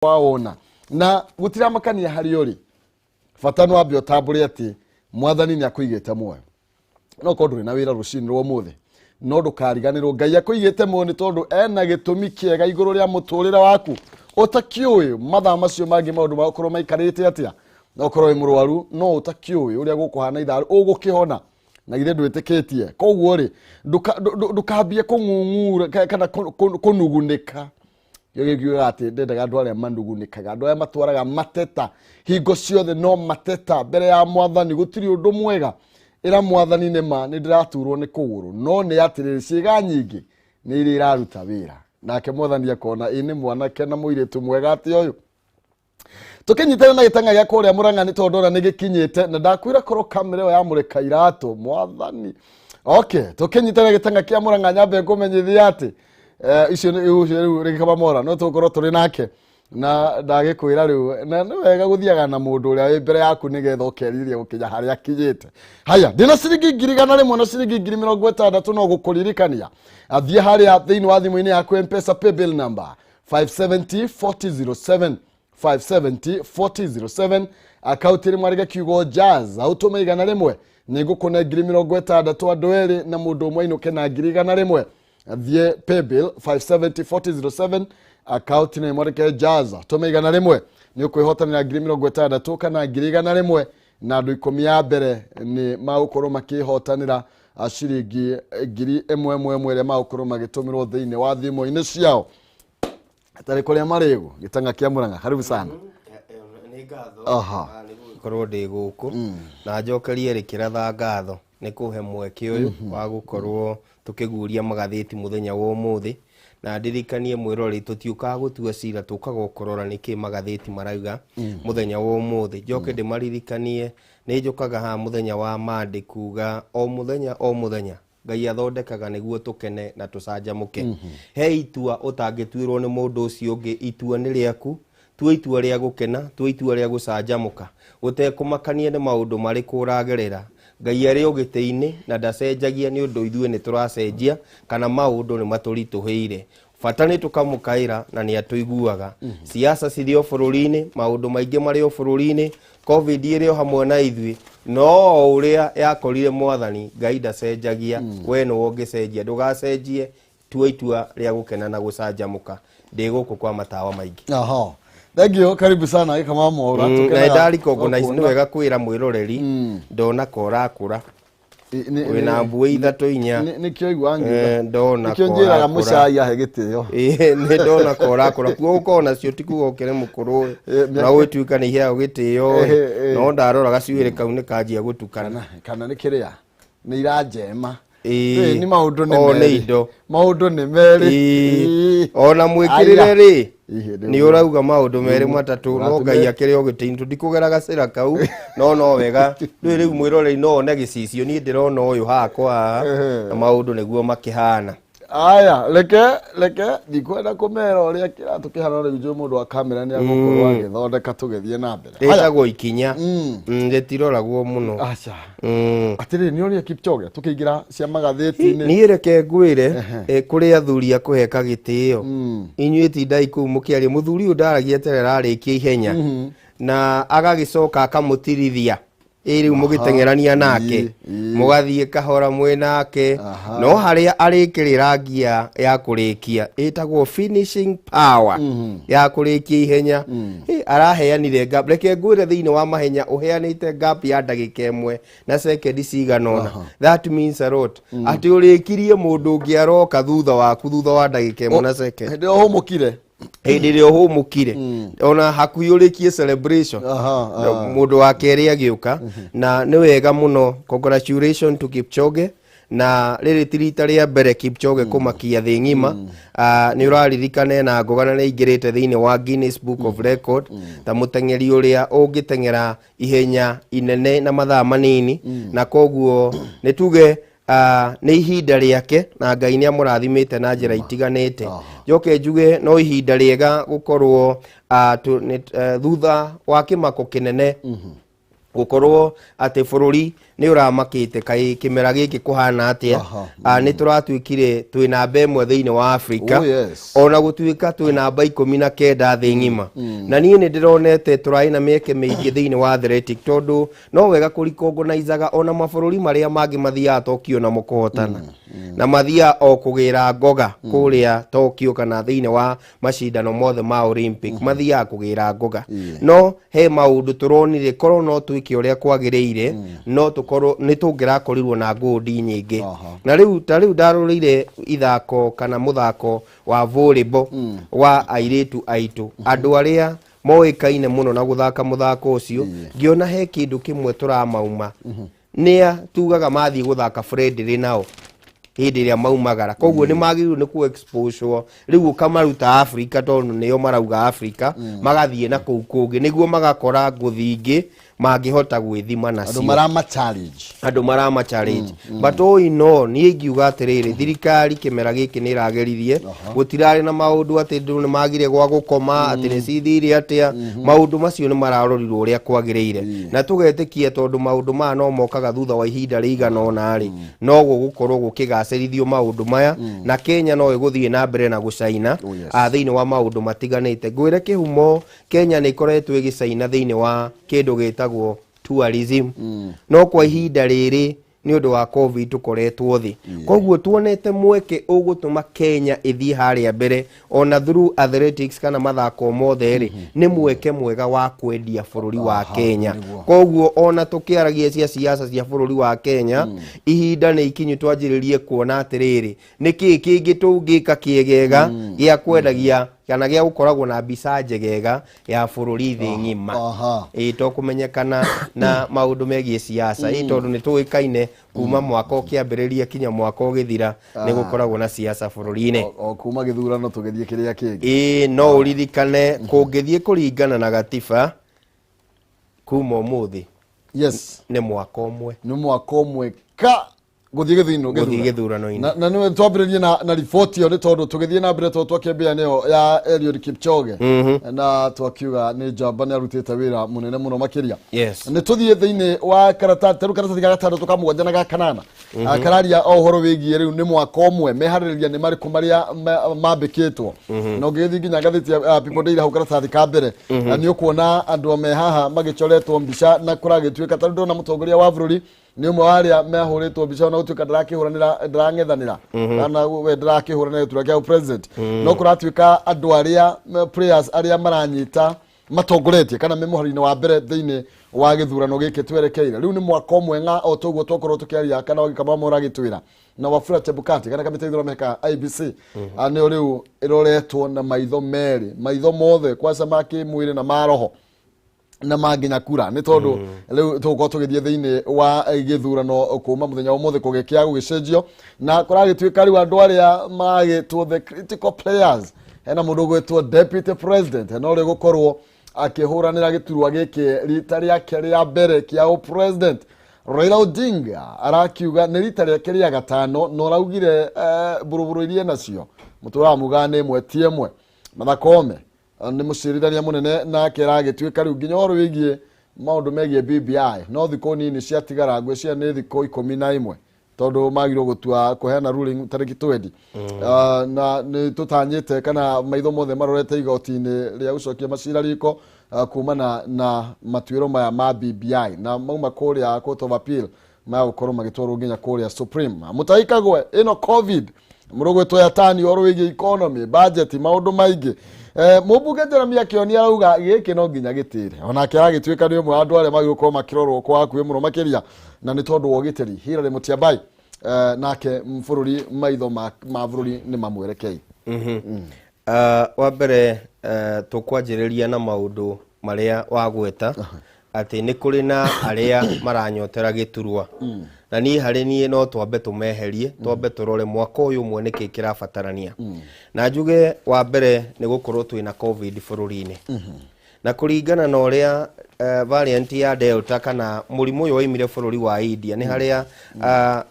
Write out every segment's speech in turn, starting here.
Wawona na gutiramakania harĩa ũrĩ, bata nĩ wambe ũtambũre atĩ Mwathani nĩ akũigĩte muoyo. No korwo ndũrĩ na wĩra rũcinĩ rwa ũmũthĩ, no ndũkariganĩrwo Ngai akũigĩte muoyo nĩ tondũ ena gĩtũmi kĩega igũrũ rĩa mũtũrĩre waku. Ũtakĩũĩ mathaa macio mangĩ maũndũ magũkorwo maikarĩte atĩa. No ũkorwo wĩ mũrwaru, no ũtakĩũĩ ũrĩa gũkũhana ithaa ũgũkĩhona, na githĩ ndwĩtĩkĩtie? Koguo rĩ, ndũkambie kũng'ung'ura kana kũnugunĩka. Kĩo gĩkiugaga atĩ ndendaga andũ arĩa manugunĩkaga, andũ arĩa matwaraga mateta hingo ciothe, no mateta mbere ya Mwathani gũtirĩ ũndũ mwega. Ĩra Mwathani, nĩ ma nĩ ndĩraturwo nĩ kũgũrũ, no nĩ atĩrĩrĩ, ciĩga nyingĩ nĩ iria iraruta wĩra. Nake Mwathani akona ĩ nĩ mwanake na mũirĩtu mwega atĩ ũyũ. Tũkĩnyitana na gĩtang'a gĩa kũrĩa Mũrang'a nĩ tondũ ndona nĩ gĩkinyĩte, na ndakwĩra korwo kamera ĩyo yamũrĩka iratũ Mwathani. Okay, tũkĩnyitana gĩtang'a kĩa Mũrang'a, nyambe ngũmenyithia atĩ icio nĩ ũcio rĩu rĩgĩkaba mora no tũgũkorwo tũrĩ nake, na ndagĩkwĩra rĩu na nĩ wega gũthiaga na mũndũ ũrĩa wĩ mbere yaku nĩgetha ũkerirĩria gũkinya harĩa akinyĩte. Haya, ndĩna ciringi 100,000 na ciringi 60,000. No gũkũririkania, athiĩ harĩa thĩinĩ wa thimũ-inĩ yaku, Mpesa paybill number 570 4007, 570 4007, akaunti ĩrĩ mwarĩge kiugo jazz, aũtũme 100, nĩ ngũkũne 60,000 andũ erĩ, na mũndũ ũmwe ainũke na 100,000. Thiĩ paybill 570 4007, akaunti nĩ mwandĩke jazz, tũme 100, nĩ ũkwĩhotanĩra 60,000 kana 100,000, na andũ 10 ya mbere nĩ magũkorwo makĩhotanĩra ciringi 1,000 ĩmwe ĩmwe ĩrĩa magũkorwo magĩtũmĩrwo thĩinĩ wa thimũ-inĩ ciao tarĩ kũrĩa marĩgu. Gĩtang'a kĩa Mũrang'a, karibu sana. Nĩ ngatho. Aha. Nĩ gũgĩkorwo ndĩ gũkũ na njokerie rĩkĩratha ngatho nĩ kũhe mweke ũyũ wa gũkorwo tũkĩguria magathĩti mũthenya wa ũmũthĩ. Na ndirikanie mwĩroreri, tũtiũkaga gũtua cira, tũkaga o kũrora nĩkĩ magathĩti marauga mũthenya wa ũmũthĩ. Njoke ndĩmaririkanie nĩ njũkaga haha mũthenya wa Monday kuga o mũthenya o mũthenya Ngai athondekaga nĩguo tũkene na tũcanjamũke. He itua ũtangĩtuĩrwo nĩ mũndũ ũcio ũngĩ, itua nĩ rĩaku. Tua itua rĩa gũkena, tua itua rĩa gũcanjamũka, gũtekũmakania nĩ maũndũ marĩkũ ũragerera. Ngai arĩ o gĩtĩ-inĩ na ndacenjagia nĩ ũndũ ithuĩ nĩ tũracenjia kana maũndũ nĩ matũritũhĩire. Bata nĩ tũkamũkaĩra na nĩ atũiguaga. Siasa cirĩ o bũrũri-inĩ, maũndũ maingĩ marĩ o bũrũri-inĩ, COVID ĩrĩ o hamwe na ithuĩ, no o ũrĩa yakorire Mwathani, Ngai ndacenjagia. We nĩwe ũngĩcenjia, ndũgacenjie. Tua itua rĩa gũkena na gũcanjamũka. Ndĩ gũkũ kwa matawa maingĩ. Aha, thank you, karibu sana gĩkama mora. Na ndariko nĩ wega kwĩra mwĩroreri ndona ka ũrakũra wĩna mbuĩ ithatũ inya. Nĩkĩo igua ngiuga. Ndona nĩkĩo ka njĩraga ũrakũra. Mũcai ahe gĩtĩo. Ĩĩ, nĩ ndona ka ũrakũra kuo gũkorwo nacio ti kuga ũkĩrĩ mũkũrũ. Na gũgĩtuĩka nĩ iheagwo gĩtĩo. No ndarora gacuĩrĩ kau nĩ kanjia gũtukana. Kana nĩ kĩrĩa nĩ iranjema. Ĩĩ. Nĩ maũndũ nĩ O nĩ merĩ. indo. Maũndũ nĩ merĩ. Ĩĩ. Ona mwĩkĩrĩre Aya. rĩ, Ĩhĩ, nĩ ũrauga maũndũ merĩ matatũ, no Ngai akĩrĩ o gĩtĩ-inĩ, tũtikũgera gacĩra kau, no wega ndũĩ rĩu mwĩroreri no one gĩcicio, niĩ ndĩrona ũyũ hakwa haha na maũndũ nĩguo makĩhana. Aya, reke ndikwenda kũmera ũrĩa kĩratũ kĩhana rĩu. Njũĩ mũndũ wa kamera nĩ agũkorwo agĩthondeka tũgĩthiĩ na mbere. Haya. Rĩtagwo ikinya. Rĩtiroragwo mũno. Aca. Atĩrĩrĩ, nĩ ũrĩa Kipchoge tũkĩingĩra cia magathĩti-inĩ. Niĩ reke ngwĩre, kũrĩ athuri a kũheka gĩtĩo. Inyuĩ tindai kũu mũkĩaria. Mũthuri ũyũ ndaragia tene, ararĩkia ihenya na agagĩcoka akamũtirithia. Ĩ rĩu mũgĩteng'erania nake, mũgathiĩ kahora mwĩ nake, no harĩa arĩkĩrĩra ngia ya kũrĩkia ĩtagwo finishing power ya kũrĩkia ihenya. Ĩ, araheanire gap. Reke ngwĩre, thĩinĩ wa mahenya ũheanĩte gap ya ndagĩka 1 na sekendi cigana ũna, that means a lot, atĩ ũrĩkirie mũndũ ũngĩ aroka thutha waku thutha wa ndagĩka 1 na sekendi. Hĩndĩ ĩyo hũmũkire. Hĩndĩ ĩrĩa ũhũmũkire, ona hakuhĩ ũrĩkie celebration, Aha, aha. Mũndũ wa kerĩ agĩũka, na nĩ wega mũno. Congratulation to Kipchoge. Na rĩrĩ ti rita rĩa mbere Kipchoge kũmakia thĩ ng'ima. Ah, nĩ ũraririkana ena ngoga na nĩ aingĩrĩte thĩinĩ wa Guinness Book of Record ta mũteng'eri ũrĩa ũngĩteng'era ihenya inene na mathaa manini. Na koguo nĩ tuge nĩ ihinda rĩake na Ngai nĩ amũrathimĩte na njĩra itiganĩte. Njoke njuge no ihinda rĩega gũkorwo thutha wa kĩmako kĩnene gũkorwo atĩ bũrũri Nĩ ũramakĩte kaĩ kĩmera gĩkĩ kũhana atĩa? Nĩ tũratuĩkire twĩ namba 1 thĩinĩ wa Afrika. Oh, yes. Ona gũtuĩka twĩ namba 19 thĩ ng'ima. Na niĩ nĩ ndĩronete tũrarĩ na mĩeke mĩingĩ thĩinĩ wa athletic, tondũ no wega kũrikongonaizaga ona mabũrũri marĩa mangĩ mathiaga Tokyo namo kũhotana, na mathiaga o kũgĩra ngoga kũrĩa Tokyo kana thĩinĩ wa macindano mothe ma Olympic, mathiaga kũgĩra ngoga. No he maũndũ tũronire korwo no twĩke ũrĩa kwagĩrĩire, no tũkorwo nĩ tũngĩrakorirwo na gold nyingĩ. Na rĩu ta rĩu ndarorire ithako kana mũthako wa volleyball wa airĩtu aitũ, andũ arĩa moĩkaine mũno na gũthaka mũthako ũcio, ngĩona he kĩndũ kĩmwe tũramauma nĩa tugaga mathiĩ gũthaka friendly nao hĩndĩ ĩrĩa maumagara, koguo nĩ magĩrĩirwo nĩ ku exposure rĩu ũkamaruta Africa, tondũ nĩo marauga Africa, magathiĩ na kũu kũngĩ nĩguo magakora ngũthi ingĩ mangĩhota gwĩthima andũ nacio. Marama challenge. Andũ marama challenge. But all in all, niĩ ingiuga atĩrĩrĩ, thirikari kĩmera gĩkĩ nĩ ĩrageririe, gũtirarĩ na maũndũ atĩ andũ nĩ magire gwa gũkoma, atĩ nĩ cithire atĩa. Maũndũ macio nĩ mararorirwo ũrĩa kwagĩrĩire, na tũgetĩkia tondũ maũndũ maya no mokaga thutha wa ihinda rĩigana ũna rĩ, no gũgũkorwo gũkĩgacĩrithio maũndũ maya, na Kenya no ĩgũthiĩ na mbere na gũcaina. Oh, yes. Thĩinĩ wa maũndũ matiganĩte, ngwĩre kĩhumo, Kenya nĩ ĩkoretwo ĩgĩcaina thĩinĩ wa kĩndũ gĩtagwo tourism, no kwa ihinda rĩrĩ nĩ ũndũ wa COVID tũkoretwo thĩ, koguo tuonete mweke ũgũtũma Kenya ĩthiĩ harĩa mbere ona through athletics kana mathako mothe rĩ, nĩ mweke mwega wa kwendia bũrũri wa Kenya. Koguo ona tũkĩaragia cia siasa cia bũrũri wa Kenya, ihinda nĩ ikinyu twanjĩrĩrie kuona atĩrĩrĩ, nĩ kĩĩ kĩngĩ tũngĩka kĩegega gĩa kwendagia kana gĩa gũkoragwo na mbica njegega ya bũrũri thĩ ng'ima, ĩĩ, to kũmenyekana na maũndũ megiĩ siasa, ĩ tondũ nĩ tũĩkaine kuma mwaka ũkĩambĩrĩria kinya mwaka ũgĩthira nĩ gũkoragwo na siasa bũrũri-inĩ. O kuma gĩthurano tũgĩthiĩ kĩrĩa kĩngĩ. Ĩĩ, no ũririkane kũngĩthiĩ kũringana na gatiba kuma ũmũthĩ nĩ mwaka ũmwe. Nĩ mwaka ũmwe ka gũthiĩ gĩthurano. Gũthiĩ gĩthurano-inĩ. Na nĩwe twambĩrĩrie na riboti ĩyo, nĩ tondũ tũgĩthiĩ na mbere, tondũ twakĩambia nĩyo ya Eliud Kipchoge, na twakiuga nĩ njamba, nĩ arutĩte wĩra mũnene mũno makĩria. Nĩ tũthiĩ thĩinĩ wa karatathi tarĩu karatathi ga gatandatũ, ka mũgwanja na ga kanana. Kararia o ũhoro wĩgiĩ rĩu nĩ mwaka ũmwe, meharĩrĩria nĩ marĩkũ marĩa mambĩkĩtwo, na ũngĩgĩthiĩ nginya ngathĩti ya People Daily hau karatathi ka mbere, nĩ ũkuona andũ me haha magĩcoretwo mbica, na kũragĩtuĩka tarĩu ndĩrona mũtongoria wa bũrũri nĩ ũmwe wa arĩa mehũrĩtwo mbica, ona gũtuĩka ndarakĩhũranĩra, ndarang'ethanĩra kana we ndarakĩhũranĩra gĩturwa kĩa president, no kũratuĩka andũ arĩa players arĩa maranyita matongoretie kana me mũhari-inĩ wa mbere thĩinĩ wa gĩthurano gĩkĩ twerekeire. Rĩu nĩ mwaka ũmwe ng'a o toguo twakorwo tũkĩaria kana wagĩkama mũragĩtwĩra na Wafula Chebukati kana kamĩtĩ ya ithurano ka IEBC, nĩyo rĩu ĩroretwo na maitho merĩ, maitho mothe kwaca ma kĩmwĩrĩ na ma roho na manginya kura, nĩ tondũ rĩu tũgũkorwo tũgĩthiĩ thĩinĩ wa gĩthurano kuma mũthenya wa ũmũthĩ kũgĩkĩa gũgĩcenjio, na kũragĩtuĩka rĩu andũ arĩa magĩtwo the critical players, hena mũndũ ũgwĩtwo deputy president, hena ũrĩa gũkorwo akĩhũranĩra gĩturwa gĩkĩ rita rĩake rĩa mbere kĩa president, Raila Odinga, arakiuga nĩ rita rĩake rĩa gatano, na ũraugire mbũrũbũrũ iria nacio mũtũraga mugaga nĩ ĩmwe ti ĩmwe. Martha Koome nĩ mũcirithania mũnene, nake aragĩtuĩka rĩu nginya ũhoro wĩgiĩ maũndũ megiĩ BBI, no thikũ nini ciatigara, ngwĩciria nĩ thikũ 11, tondũ magirwo gũtua kũheana ruling tarĩki 20. Na nĩ tũtanyĩte kana maitho mothe marorete igoti-inĩ rĩa gũcokia macira riko kumana na matuĩro maya ma BBI, na mauma kũrĩa Court of Appeal magũkorwo magĩtwarwo nginya kũrĩa Supreme. Mutahi Kagwe, ĩno COVID mũrũgwĩtwo Yatani, ũhoro wĩgiĩ economy, budget, maũndũ maingĩ. Mũmbunge Jeremia Kĩoni arauga gĩkĩ no nginya gĩtĩre, onake aragĩtuĩka nĩ ũmwe wa andũ arĩa magĩrĩirwo gũkorwo makĩrorwo kwa hakuhĩ mũno makĩria, na nĩ tondũ wa ũgitĩri. Hilary Mutyambai, nake bũrũri maitho ma bũrũri nĩ mamwerekei. Wa mbere, tũkwanjĩrĩria na maũndũ marĩa wagweta atĩ nĩ kũrĩ na arĩa maranyotera gĩturwa, na niĩ harĩ niĩ no twambe tũmeherie, twambe tũrore mwaka ũyũ ũmwe nĩkĩ kĩrabatarania. Na njuge wa mbere nĩ gũkorwo twĩna COVID bũrũri-inĩ, na kũringana na ũrĩa variant ya Delta kana mũrimũ ũyũ waimire bũrũri wa India, nĩ harĩa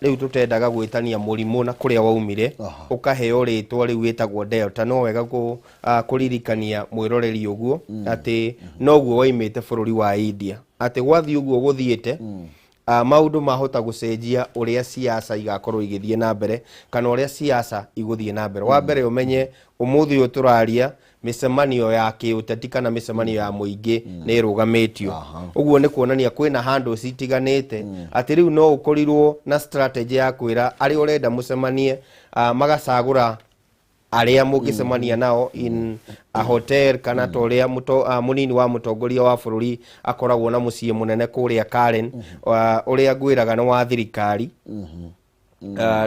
rĩu tũtendaga gwĩtania mũrimũ na kũrĩa waumire, ũkaheo rĩtwa rĩu wĩtagwo Delta. No wega kũririkania mwĩroreri ũguo atĩ noguo waimĩte bũrũri wa India, atĩ gwathiĩ ũguo gũthiĩte. Maũndũ mahota gũcenjia ũrĩa siasa igakorwo igĩthiĩ na mbere kana ũrĩa siasa igũthiĩ na mbere. Wa mbere ũmenye ũmũthĩ ũyũ tũraria mĩcemanio ya kĩũteti kana mĩcemanio ya mũingĩ nĩ ĩrũgamĩtio. Ũguo nĩ kuonania kwĩna handũ citiganĩte atĩ rĩu no ũkorirwo na strategy ya kwĩra arĩa ũrenda mũcemanie, magacagũra arĩa mũngĩcemania nao in a hotel kana ta ũrĩa mũnini wa mũtongoria wa bũrũri akoragwo na mũciĩ mũnene kũrĩa Karen, ũrĩa ngwĩraga nĩ wa thirikari.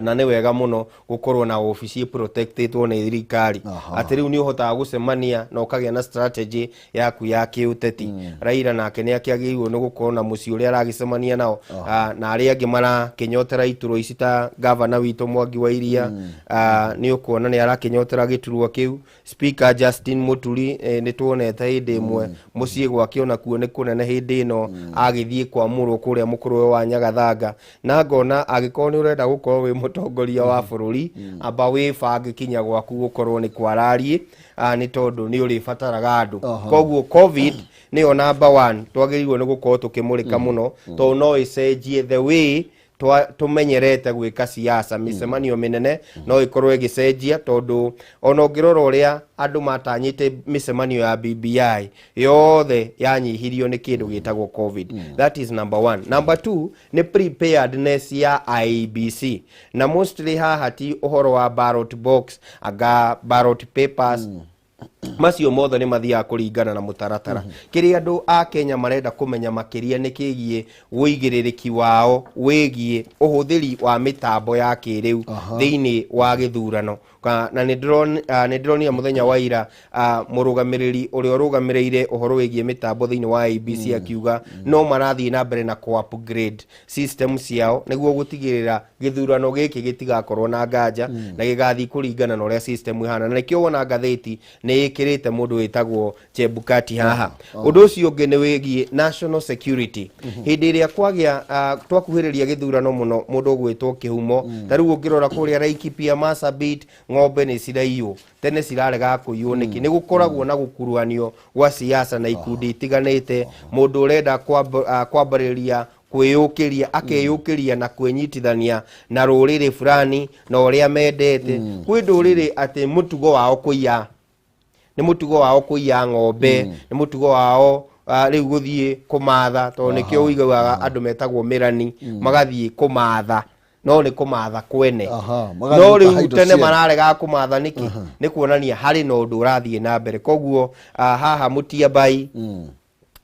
Na nĩ wega mũno gũkorwo na obici protectĩtwo nĩ thirikari atĩ rĩu nĩ ũhotaga gũcemania na ũkagĩa na strategy yaku ya kĩũteti. Raila nake nĩ akĩagĩrĩirwo nĩ gũkorwo na mũciĩ ũrĩa aragĩcemania nao, na arĩa angĩ marakĩnyotera iturwa ici ta gavana witũ Mwangi wa Iria, nĩ ũkuona nĩ arakĩnyotera gĩturwa kĩu. Speaker Justin Muturi, nĩ tuonete hĩndĩ ĩmwe mũciĩ gwake onakuo nĩ kũnene hĩndĩ ĩno agĩthiĩ kwamũrwo kũrĩa mũkũrwe wa Nyagathanga, na ngona angĩkorwo nĩ ũrenda gũkorwo wĩ mũtongoria wa bũrũri, amba wĩbange kinya gwaku gũkorwo nĩ kwarariĩ, nĩ tondũ nĩ ũrĩbataraga andũ. Koguo COVID nĩyo number one twagĩrĩirwo nĩ gũkorwo tũkĩmũrĩka mũno, tondũ no ĩcenjie the way tũmenyerete gwĩka siasa. Mĩcemanio mĩnene no ĩkorwo ĩgĩcenjia, tondũ ona ũngĩrora ũrĩa andũ matanyĩte mĩcemanio ya BBI yothe yanyihirio nĩ kĩndũ gĩtagwo COVID. That is number one. Number two nĩ preparedness ya IEBC, na mostly haha ti ũhoro wa ballot box anga ballot papers, macio mothe nĩ mathiaga kũringana na mũtaratara. Kĩrĩa andũ a Kenya marenda kũmenya makĩria nĩ kĩgiĩ ũigĩrĩrĩki wao wĩgiĩ ũhũthĩri wa mĩtambo ya kĩrĩu thĩinĩ wa gĩthurano. Na nĩ ndĩronire mũthenya wa ira, mũrũgamĩrĩri ũrĩa ũrũgamĩrĩire ũhoro wĩgiĩ mĩtambo thĩinĩ wa IEBC akiuga no marathiĩ na mbere na kũ upgrade system ciao nĩguo gũtigĩrĩra gĩthurano gĩkĩ gĩtigakorwo na nganja na gĩgathiĩ kũringana na ũrĩa system ĩhana, na nĩkĩo wona ngathĩti nĩ ĩkĩrĩte mũndũ wĩtagwo Chebukati haha. Ũndũ ũcio ũngĩ nĩ wĩgiĩ national security. Hĩndĩ ĩrĩa kwagĩa, twakuhĩrĩria gĩthurano mũno, mũndũ ũgwĩtwo Kĩhumo, ta rĩu ũngĩrora kũrĩa Laikipia, Marsabit, ng'ombe nĩ ciraiywo, tene ciraregaga kũiywo nĩkĩ? Nĩ gũkoragwo na gũkuruhanio gwa siasa na ikundi itiganĩte, mũndũ ũrenda kwambĩrĩria kwĩyũkĩria akeyũkĩria na kwĩnyitithania na rũrĩrĩ fulani na ũrĩa mendete. Kwĩ ndũrĩrĩ atĩ mũtugo wao kũiya nĩ mũtugo wao kũiya ng'ombe, nĩ mũtugo wao, rĩu gũthiĩ kũmatha, tondũ nĩkĩo ũiguaga andũ metagwo mĩrani, magathiĩ kũmatha, no nĩ kũmatha kwene. Magathiĩ No gũtaha rĩu indo tene ciene. mararegaga kũmatha nĩkĩ? Nĩ kuonania harĩ na ũndũ ũrathiĩ na mbere. Koguo haha Mũtiabai,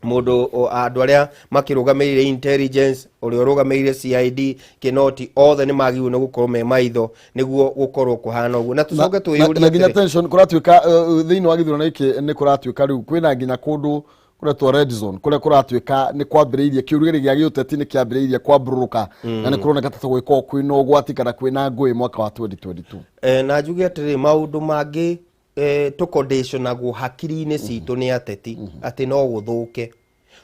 mũndũ andũ arĩa makĩrũgamĩrĩire intelligence, ũrĩa ũrũgamĩrĩire CID Kinoti, othe nĩ magĩrĩirwo nĩ gũkorwo me maitho nĩguo gũkorwo kũhana ũguo, na tũcoke twĩyũrie na nginya atĩrĩ, tension kũratuĩka, thĩinĩ wa gĩthurano gĩkĩ nĩ kũratuĩka rĩu kwĩna nginya kũndũ kũretwo red zone, kũrĩa kũratuĩka nĩ kwambĩrĩirie kĩũrugarĩ gĩa gĩũteti nĩ kĩambĩrĩirie kwambũrũrũka, na nĩ kũroneka ta gũgĩkorwo kwĩna ũgwati kana kwĩna ngũĩ mwaka wa 2022. Na njuge atĩrĩ, maũndũ mangĩ, tũkonditionagwo hakiri-inĩ citũ nĩ ateti atĩ no gũthũke,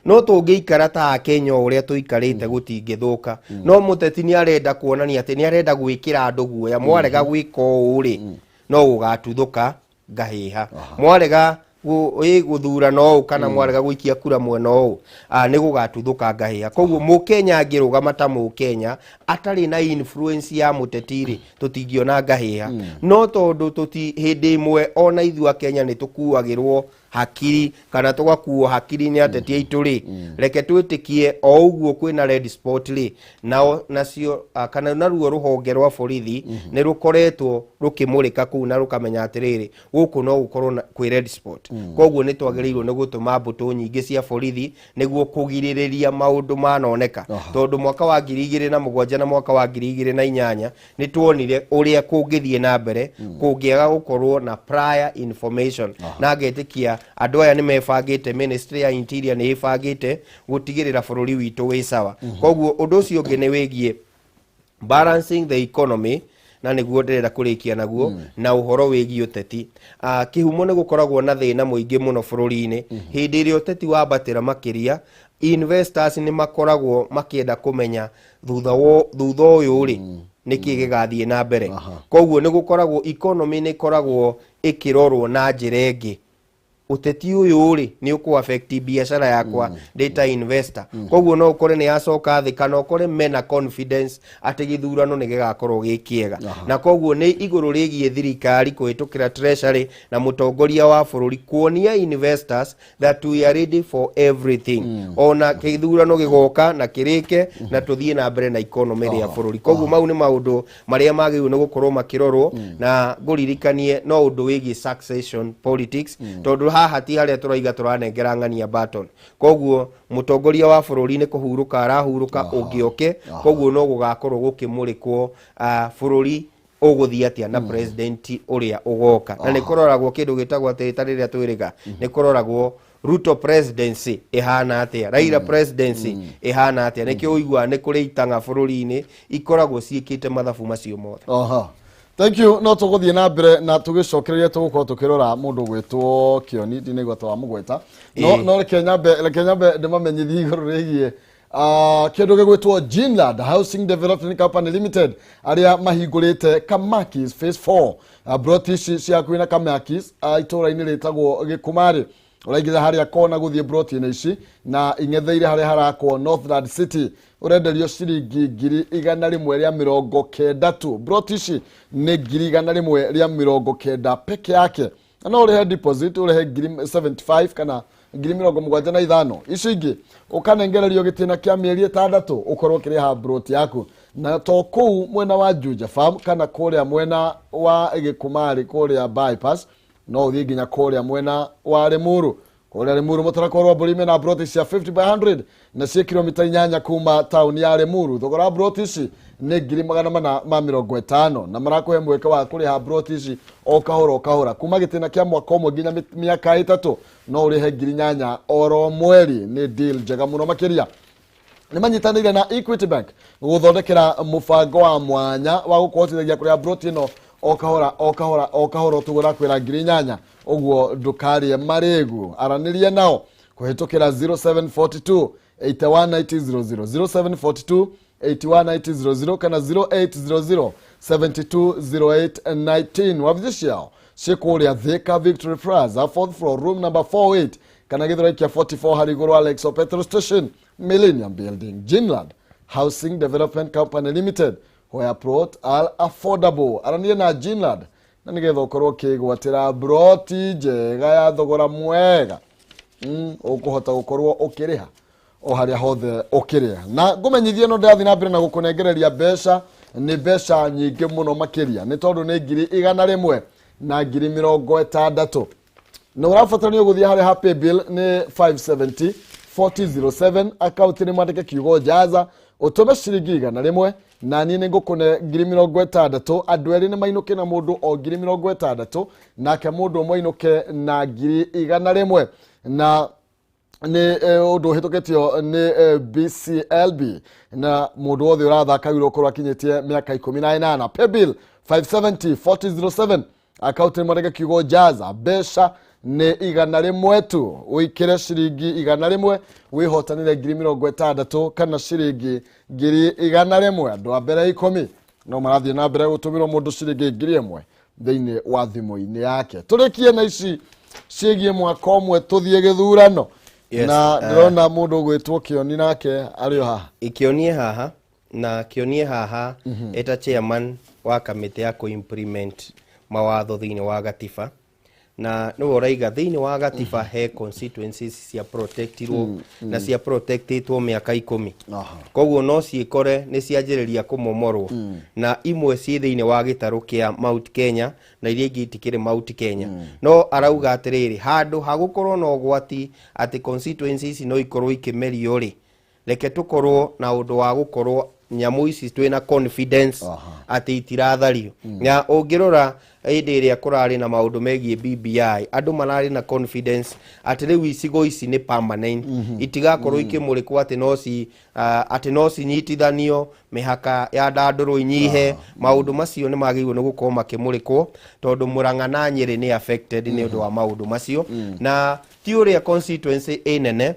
no tũngĩikara ta akenya o ũrĩa tũikarĩte gũtingĩthũka. No mũteti nĩ arenda kuonania atĩ nĩ arenda gwĩkĩra andũ guoya, mwarega gwĩka ũũ rĩ, no gũgatuthũka ngahĩha, mwarega gũthurana ũũ kana mwarega gũikia kura mwena ũũ, nĩ gũgatuthũka ngahĩha. Koguo mũkenya angĩrũgama ta mũkenya atarĩ na influence ya mũteti rĩ, tũtingĩona ngahĩha. No tondũ tũti hĩndĩ ĩmwe ona ithuĩ akenya nĩ tũkuagĩrwo hakiri kana tũgakuo hakiri nĩ ateti aitũ rĩ, reke twĩtĩkie o ũguo kwĩna red spot rĩ, nao nacio, kana naruo rũhonge rwa borithi nĩ rũkoretwo rũkĩmũrĩka kũu na rũkamenya atĩrĩrĩ, gũkũ no gũkorwo kwĩ red spot. Koguo nĩ twagĩrĩirwo nĩ gũtũma mbũtũ nyingĩ cia borithi nĩguo kũgirĩrĩria maũndũ manoneka, tondũ mwaka wa 2007 na mwaka wa 2008 nĩ tuonire ũrĩa kũngĩthiĩ na mbere kũngĩaga gũkorwo na prior information. Na ngetĩkia andũ aya nĩ mebangĩte, ministry ya interior nĩ ĩbangĩte gũtigĩrĩra bũrũri witũ wĩ sawa. Koguo ũndũ ũcio ũngĩ nĩ wĩgiĩ balancing the economy, na nĩguo ndĩrenda kũrĩkia naguo, na ũhoro wĩgiĩ ũteti. Kĩhumo nĩ gũkoragwo na thĩna mũingĩ mũno bũrũri-inĩ hĩndĩ ĩrĩa ũteti wambatĩra makĩria. Investors nĩ makoragwo makĩenda kũmenya thutha ũyũ rĩ, nĩkĩ gĩgathiĩ na mbere. Koguo nĩ gũkoragwo economy nĩ ĩkoragwo ĩkĩrorwo na njĩra ĩngĩ. Ũteti ũyũ rĩ, nĩ ũkũ affect biacara yakwa ndĩ ta investor. Koguo no ũkore nĩ yacoka thĩ, kana ũkore mena confidence atĩ gĩthurano nĩ gĩgakorwo gĩ kĩega. Na koguo nĩ igũrũ rĩgiĩ thirikari kũhĩtũkĩra treasury na mũtongoria wa bũrũri kuonia investors that we are ready for everything, ona gĩthurano gĩgoka na kĩrĩke na tũthiĩ na mbere na economy rĩa bũrũri. Koguo mau nĩ maũndũ marĩa magĩrĩirwo nĩ gũkorwo makĩrorwo. Na ngũririkanie no ũndũ wĩgiĩ succession politics, tondũ haha ti harĩa tũraiga tũranengera ng'ania baton. Koguo mũtongoria wa bũrũri nĩ kũhurũka arahurũka, ũngĩoke koguo no gũgakorwo gũkĩmũrĩkwo bũrũri ũgũthiĩ atĩa na president ũrĩa ũgoka. Na nĩ kũroragwo kĩndũ gĩtagwo atĩ ta rĩrĩa twĩrĩga nĩ kũroragwo Ruto presidency ĩhana atĩa, Raila presidency ĩhana atĩa. Nĩkĩo ũiguaga nĩ kũrĩ itang'a bũrũri-inĩ ikoragwo ciĩkĩte mathabu macio mothe. Aha. Thank you. No tũgũthiĩ na mbere na tũgĩcokereria tũgũkorwo tũkĩrora mũndũ ũgwĩtwo Kĩoni, ndinaigua ta wamũgweta. No no reke nyambe ndĩmamenyithie igũrũ rĩgiĩ kĩndũ gĩgwĩtwo Ginland Housing Development Company Limited, arĩa mahingũrĩte Kamakis Phase 4. Broti ici cia hakuhĩ na Kamakis, itũũra-inĩ rĩtagwo Gĩkumarĩ, ũraingĩra harĩa kona gũthiĩ broti-inĩ ici na ing'etheire harĩa harakwo Northland City, ũrenderio ciringi 190,000 tu. Broti ici nĩ 190,000 peke yake, na no ũrĩhe deposit, ũrĩhe 75,000 kana 75,000. Icio ingĩ ũkanengererio gĩtĩna kĩa mĩeri 6, ũkorwo ũkĩrĩha broti yaku. Na to kũu mwena wa Juja Farm kana kũrĩa mwena wa Gĩkumarĩ, kũrĩa bypass, no ũthiĩ nginya kũrĩa mwena wa Limuru. Kũrĩa Limuru, mũtarakwa rwa mbũri mena broti cia 50 by 100 na ciĩ kilomita 8 kuma taũni ya Limuru. Thogora wa broti ici nĩ 450,000, na marakũhe mweke wa kũrĩha broti ici o kahora o kahora kuma gĩtĩna kĩa mwaka ũmwe nginya mĩaka 3. No ũrĩhe 8,000 oro mweri. Nĩ deal njega mũno makĩria. Nĩ manyitanĩire na Equity Bank gũthondekera mũbango wa mwanya wa gũkũhotithagia kũrĩha broti ĩno o kahora o kahora o kahora. Ũtũgũra kwĩra 8,000 ũguo, ndũkarĩe marĩgu. Aranĩria nao kũhĩtũkĩra 0742 819000, 0742 819000 kana 0800 720819. Wabici ciao ciĩ kũrĩa Thika, Victory Plaza, fourth floor, room number 48, kana Gĩthũrai kĩa 44, harĩ igũrũ Alexo petrol station, Millennium Building. Ginland Housing Development Company Limited, where plot are affordable. Arania na Ginland na nĩgetha ũkorwo ũkĩgwatĩra broti njega ya thogora mwega, ũkũhota gũkorwo ũkĩrĩha o harĩa hothe ũkĩrĩa. Na ngũmenyithie no ndĩrathiĩ na mbere na gũkũnengereria mbeca. Nĩ mbeca nyingĩ mũno makĩria, nĩ tondũ nĩ 160,000, na ũrabatarania gũthiĩ harĩa ha paybill nĩ 570 4007, akaunti nĩ mwandĩke kiugo jaza, ũtũme ciringi 100, na niĩ nĩ ngũkũne 60,000. Andũ erĩ nĩ mainũke na mũndũ o 60,000, nake mũndũ ũmwe ainũke na 100,000. Na nĩ ũndũ ũhĩtũkĩtio nĩ BCLB, na mũndũ wothe ũrathaka wĩra ũkorwo akinyĩtie mĩaka 18. Paybill 570 4007, akaunti nĩ mwandĩke kiugo jaza. Mbeca nĩ 100 tu. Ũikĩre ciringi 100, wĩhotanĩre 60,000 kana ciringi 100,000. Andũ a mbere 10 no marathiĩ na mbere gũtũmĩrwo mũndũ ciringi 1,000 thĩinĩ wa thimũ-inĩ yake. Tũrĩkie na ici ciĩgiĩ mwaka ũmwe tũthiĩ gĩthurano. Yes, Na ndĩrona mũndũ ũgwĩtwo Kĩoni nake arĩ o haha. Ikĩonie haha na kĩonie haha eta chairman wa kamĩtĩ ya kũ-implement mawatho thĩinĩ wa gatiba, na nĩwe ũraiga thĩinĩ wa gatiba he constituencies cia protectirwo na cia protectĩtwo mĩaka 10. Koguo no ciĩkore nĩ cianjĩrĩria kũmomorwo, na imwe ciĩ thĩinĩ wa gĩtarũ kĩa Mount Kenya na iria ingĩ itikĩrĩ Mount Kenya. No arauga atĩrĩrĩ, handũ ha gũkorwo na ũgwati atĩ constituencies ici no ikorwo ikĩmerio rĩ, reke tũkorwo na ũndũ wa gũkorwo nyamũ ici twĩna confidence atĩ itirathario. Na ũngĩrora hĩndĩ ĩrĩa kũrarĩ na maũndũ megiĩ BBI, andũ mararĩ na confidence atĩ rĩu icigo ici nĩ permanent, itigakorwo ikĩmũrĩkwo atĩ no ci atĩ no cinyitithanio, mĩhaka ya ndandũrũ inyihe. Maũndũ macio nĩ magĩrĩirwo nĩ gũkorwo makĩmũrĩkwo, tondũ Mũrang'a na Nyĩrĩ nĩ affected nĩ ũndũ wa maũndũ macio. Na ti ũrĩa constituency ĩ nene.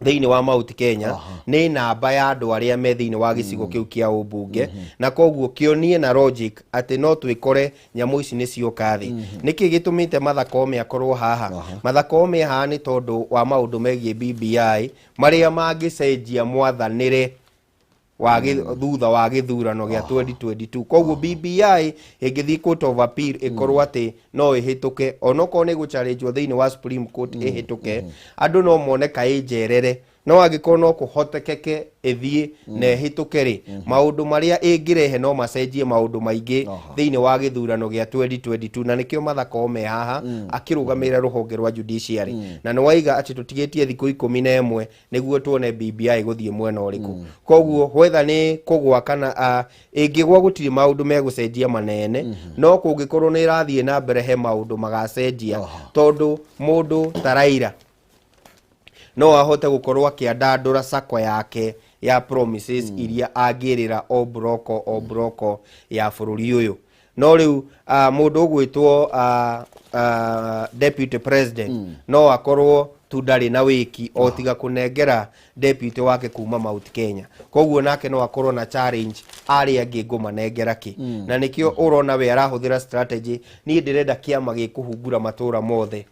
Thĩinĩ wa Mount Kenya nĩ namba ya andũ arĩa me thĩinĩ wa gĩcigo kĩu kĩa ũmbunge, na koguo kĩonie na logic atĩ no twĩkore nyamũ ici nĩ cioka thĩ. Nĩkĩ gĩtũmĩte Martha Koome akorwo haha? Martha Koome haha nĩ tondũ wa maũndũ megiĩ BBI marĩa mangĩcenjia mwathanĩre wa thutha wa gĩthurano gĩa 2022. Koguo BBI ĩngĩthiĩ Court of Appeal ĩkorwo atĩ no ĩhĩtũke, onokorwo nĩ gũcharĩnjwo thĩinĩ wa Supreme Court ĩhĩtũke, andũ no mone kaĩ njerere, no angĩkorwo no kũhotekeke ĩthiĩ na ĩhĩtũke rĩ, maũndũ marĩa ĩngĩrehe no macenjie maũndũ maingĩ thĩinĩ wa gĩthurano gĩa 2022. Na nĩkĩo Martha Koome haha akĩrũgamĩrĩra rũhonge rwa judiciary. Na nĩ waiga atĩ tũtigĩtie thikũ 11 nĩguo tuone BBI gũthiĩ mwena ũrĩkũ. Koguo whether nĩ kũgwa kana ĩngĩgwa, gũtirĩ maũndũ megũcenjia manene, no kũngĩkorwo nĩ ĩrathiĩ na mbere, he maũndũ magacenjia, tondũ mũndũ ta Raila no ahote gũkorwo akĩandandũra sako yake ya promises iria angĩrĩra o broko o broko ya bũrũri ũyũ. No rĩu mũndũ ũgwĩtwo deputy president no akorwo tu ndarĩ na wĩki o tiga kũnengera deputy wake kuma Mount Kenya. Koguo nake no akorwo na challenge, arĩa angĩ ngũmanengera kĩ? Na nĩkĩo ũrona we arahũthĩra strategy, niĩ ndĩrenda kĩama gĩkũhungura matũra mothe.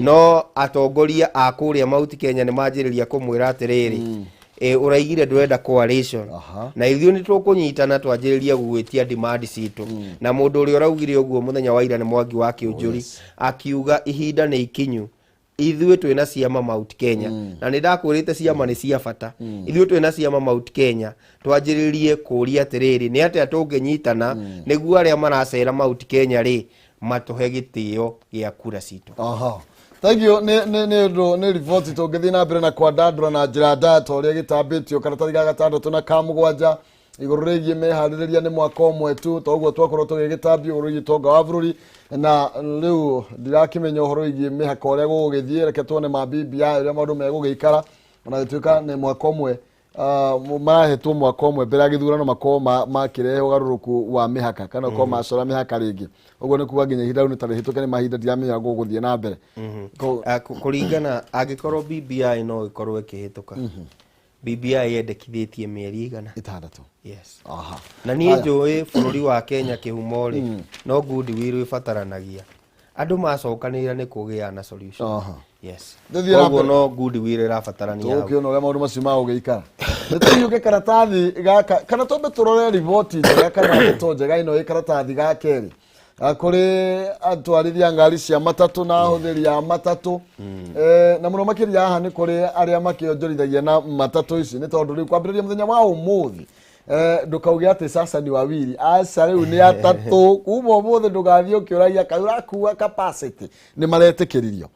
No atongoria a kũrĩa Mount Kenya nĩ manjĩrĩria kũmwĩra atĩrĩrĩ, ũraigire ndũrenda coalition na ithuĩ nĩ tũkũnyitana twanjĩrĩrie gũgwĩtia demand citũ. Na mũndũ ũrĩa ũraugire ũguo mũthenya wa ira nĩ Mwangi wa Kĩũnjũri, akiuga ihinda nĩ ikinyu ithuĩ twĩna ciama Mount Kenya. Na nĩ ndakwĩrĩte ciama nĩ cia bata. Ithuĩ twĩna ciama Mount Kenya twanjĩrĩrie kũria atĩrĩrĩ, nĩ atĩa tũngĩnyitana nĩguo arĩa maracera Mount Kenya rĩ matũhe gĩtĩo gĩa kura citũ? Aha, thank you. Nĩ ũndũ nĩ riboti tũngĩthiĩ na mbere na kwandandũra na njĩra ndaya ta ũrĩa gĩtambĩtio karatathi ga gatandatũ na ka mũgwanja igũrũ rĩgiĩ meharĩrĩria. Nĩ mwaka ũmwe tu ta ũguo twakorwo tũgĩgĩtambia igũrũ rĩgiĩ ũtonga wa bũrũri, na rĩu ndirakĩmenya ũhoro wĩgiĩ mĩhaka ũrĩa gũgũgĩthiĩ. Reke tuone ma BBI ũrĩa maũndũ megũgĩikara, ona gĩtuĩka nĩ mwaka ũmwe, marahetwo mwaka ũmwe mbere ya gĩthurano makorwo makĩrehe ũgarũrũku wa mĩhaka kana ũkorwo macora mĩhaka rĩngĩ. Ũguo nĩ kuga nginya ihinda rĩu nĩ ta rĩhĩtũke nĩ mahinda, ndiramenya gũgũthiĩ na mbere. Kũringana angĩkorwo BBI no ĩkorwo ĩkĩhĩtũka, BBI yendekithĩtie mĩeri igana? 6. Yes. Na niĩ njũĩ bũrũri wa Kenya kĩhumo rĩ, no goodwill ĩbataranagia, andũ macokanĩrĩra nĩ kũgĩa na solution. Yes. Tũthiĩ na Koguo mbere. no goodwill ĩrabatarania hau. Tũgũkĩona ũrĩa maũndũ macio magũgĩikara. Nĩ tũhiũke karatathi gaka kana twambe tũrore riboti njega kana ndeto njega ĩno ĩ karatathi ga kerĩ. Kũrĩ atwarithia ngari cia matatũ na ahũthĩri a matatũ. Na mũno makĩria haha nĩ kũrĩ arĩa makĩonjorithagia na matatũ ici, nĩ tondũ rĩu kwambĩrĩria mũthenya wa ũmũthĩ, ndũkauge atĩ sasa ni wawili, aca, rĩu nĩ atatũ. Kuma ũmũthĩ ndũgathiĩ ũkĩũragia kaĩ ũrakua capacity, nĩ maretĩkĩririo.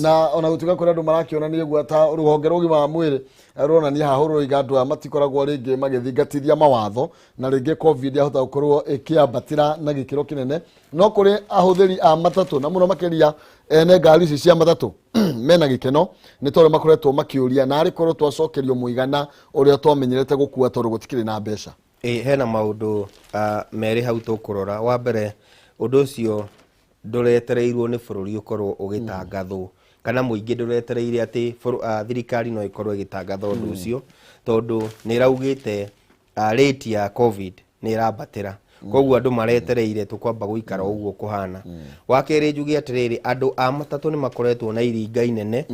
Na ona gũtuĩka kũrĩ andũ marakĩonania ũguo ta rũhonge rwa ũgima wa mwĩrĩ ruronania haha rũroiga andũ aya matikoragwo rĩngĩ magĩthingatithia mawatho na rĩngĩ COVID yahota gũkorwo ĩkĩambatĩra na gĩkĩro kĩnene. No kũrĩ ahũthĩri a matatũ na mũno makĩria ene ngari ici cia matatũ mena gĩkeno, nĩ tondũ makoretwo makĩũria na arĩ korwo twacokerio mũigana ũrĩa twamenyerete gũkua, tondũ gũtikĩrĩ na mbeca. Ĩ, hena maũndũ merĩ hau tũkũrora. Wa mbere, ũndũ ũcio ndũretereirwo nĩ bũrũri ũkorwo ũgĩtangathwo kana mũingĩ ndũretereire atĩ thirikari no ĩkorwo ĩgĩtangatha ũndũ ũcio, tondũ nĩ ĩraugĩte rate ya COVID nĩ ĩrambatĩra, koguo andũ maretereire tũkwamba gũikara ũguo kũhana. Wa kerĩ, njuge atĩrĩrĩ, andũ a matatũ nĩ makoretwo na iringa inene,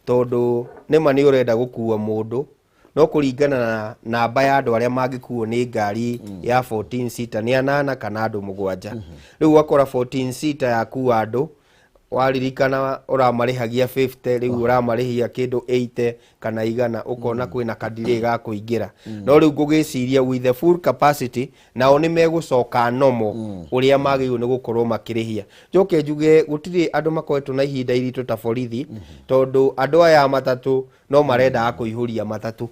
tondũ nĩma nĩ ũrenda gũkua mũndũ, no kũringana na namba ya andũ arĩa mangĩkuo nĩ ngari ya 14 seater nĩ anana kana andũ mũgwanja. Rĩu ũgakora 14 seater yakua andũ, waririkana ũramarĩhagia 50, rĩu ũramarĩhia kĩndũ 80 kana 100, ũkona kwĩna kadirĩ ga kũingĩra. No rĩu ngũgĩciria with the full capacity nao nĩ megũcoka nomo ũrĩa magĩrĩirwo nĩ gũkorwo makĩrĩhia. Njoke njuge gũtirĩ andũ makoretwo na ihinda iritũ ta borithi, tondũ andũ aya a matatũ no marendaga kũihũria matatũ.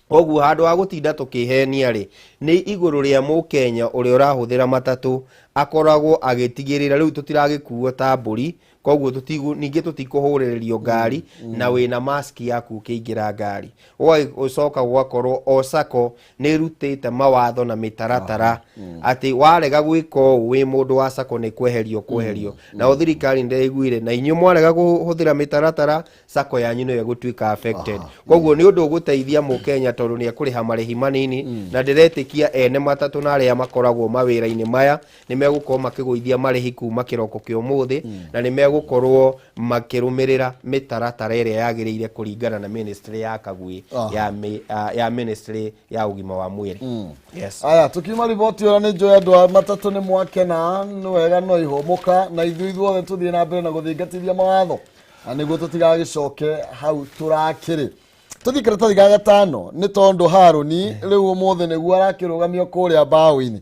Koguo handũ ha gũtinda tũkĩhenia rĩ, nĩ igũrũ rĩa mũkenya ũrĩa ũrahũthĩra matatũ akoragwo agĩtigĩrĩra rĩu tũtiragĩkuo ta mbũri. Koguo ningĩ tũtikũhũrĩrĩrio ngari na wĩna mask yaku ũkĩingĩra ngari. Ũcoka gũgakorwo o sacco nĩ ĩrutĩte mawatho na mĩtaratara atĩ warega gwĩka ũũ wĩ mũndũ wa sacco nĩ kweherio kweherio. Nao thirikari ndĩraiguire, na inyuĩ mwarega kũhũthĩra mĩtaratara, sacco yanyu nĩyo ĩgũtuĩka affected. Koguo nĩ ũndũ ũgũteithia mũkenya tondũ nĩ ekũrĩha marĩhi manini, na ndĩretĩkia ene matatũ na arĩa makoragwo mawĩra-inĩ maya nĩ megũkorwo makĩgũithia marĩhi kuma kĩroko kĩa ũmũthĩ, na nĩ megũkorwo makĩrũmĩrĩra mĩtaratara ĩrĩa yagĩrĩire kũringana na ministry ya Kagui ya ministry ya ũgima wa mwĩrĩ. Yes. Aya, tukiuma riboti ĩyo, nĩ njũĩ andũ a matatũ nĩ mwakena, nĩ wega no ihũmũka na ithuĩ ithuothe tũthiĩ na mbere na gũthingatithia mawatho na nĩguo tũtigagĩcoke hau tũrakĩrĩ. Tũthiĩ karatathi ga gatano, nĩ tondũ Harũni rĩu ũmũthĩ nĩguo arakĩrũgamio kũrĩa mbaũ-inĩ.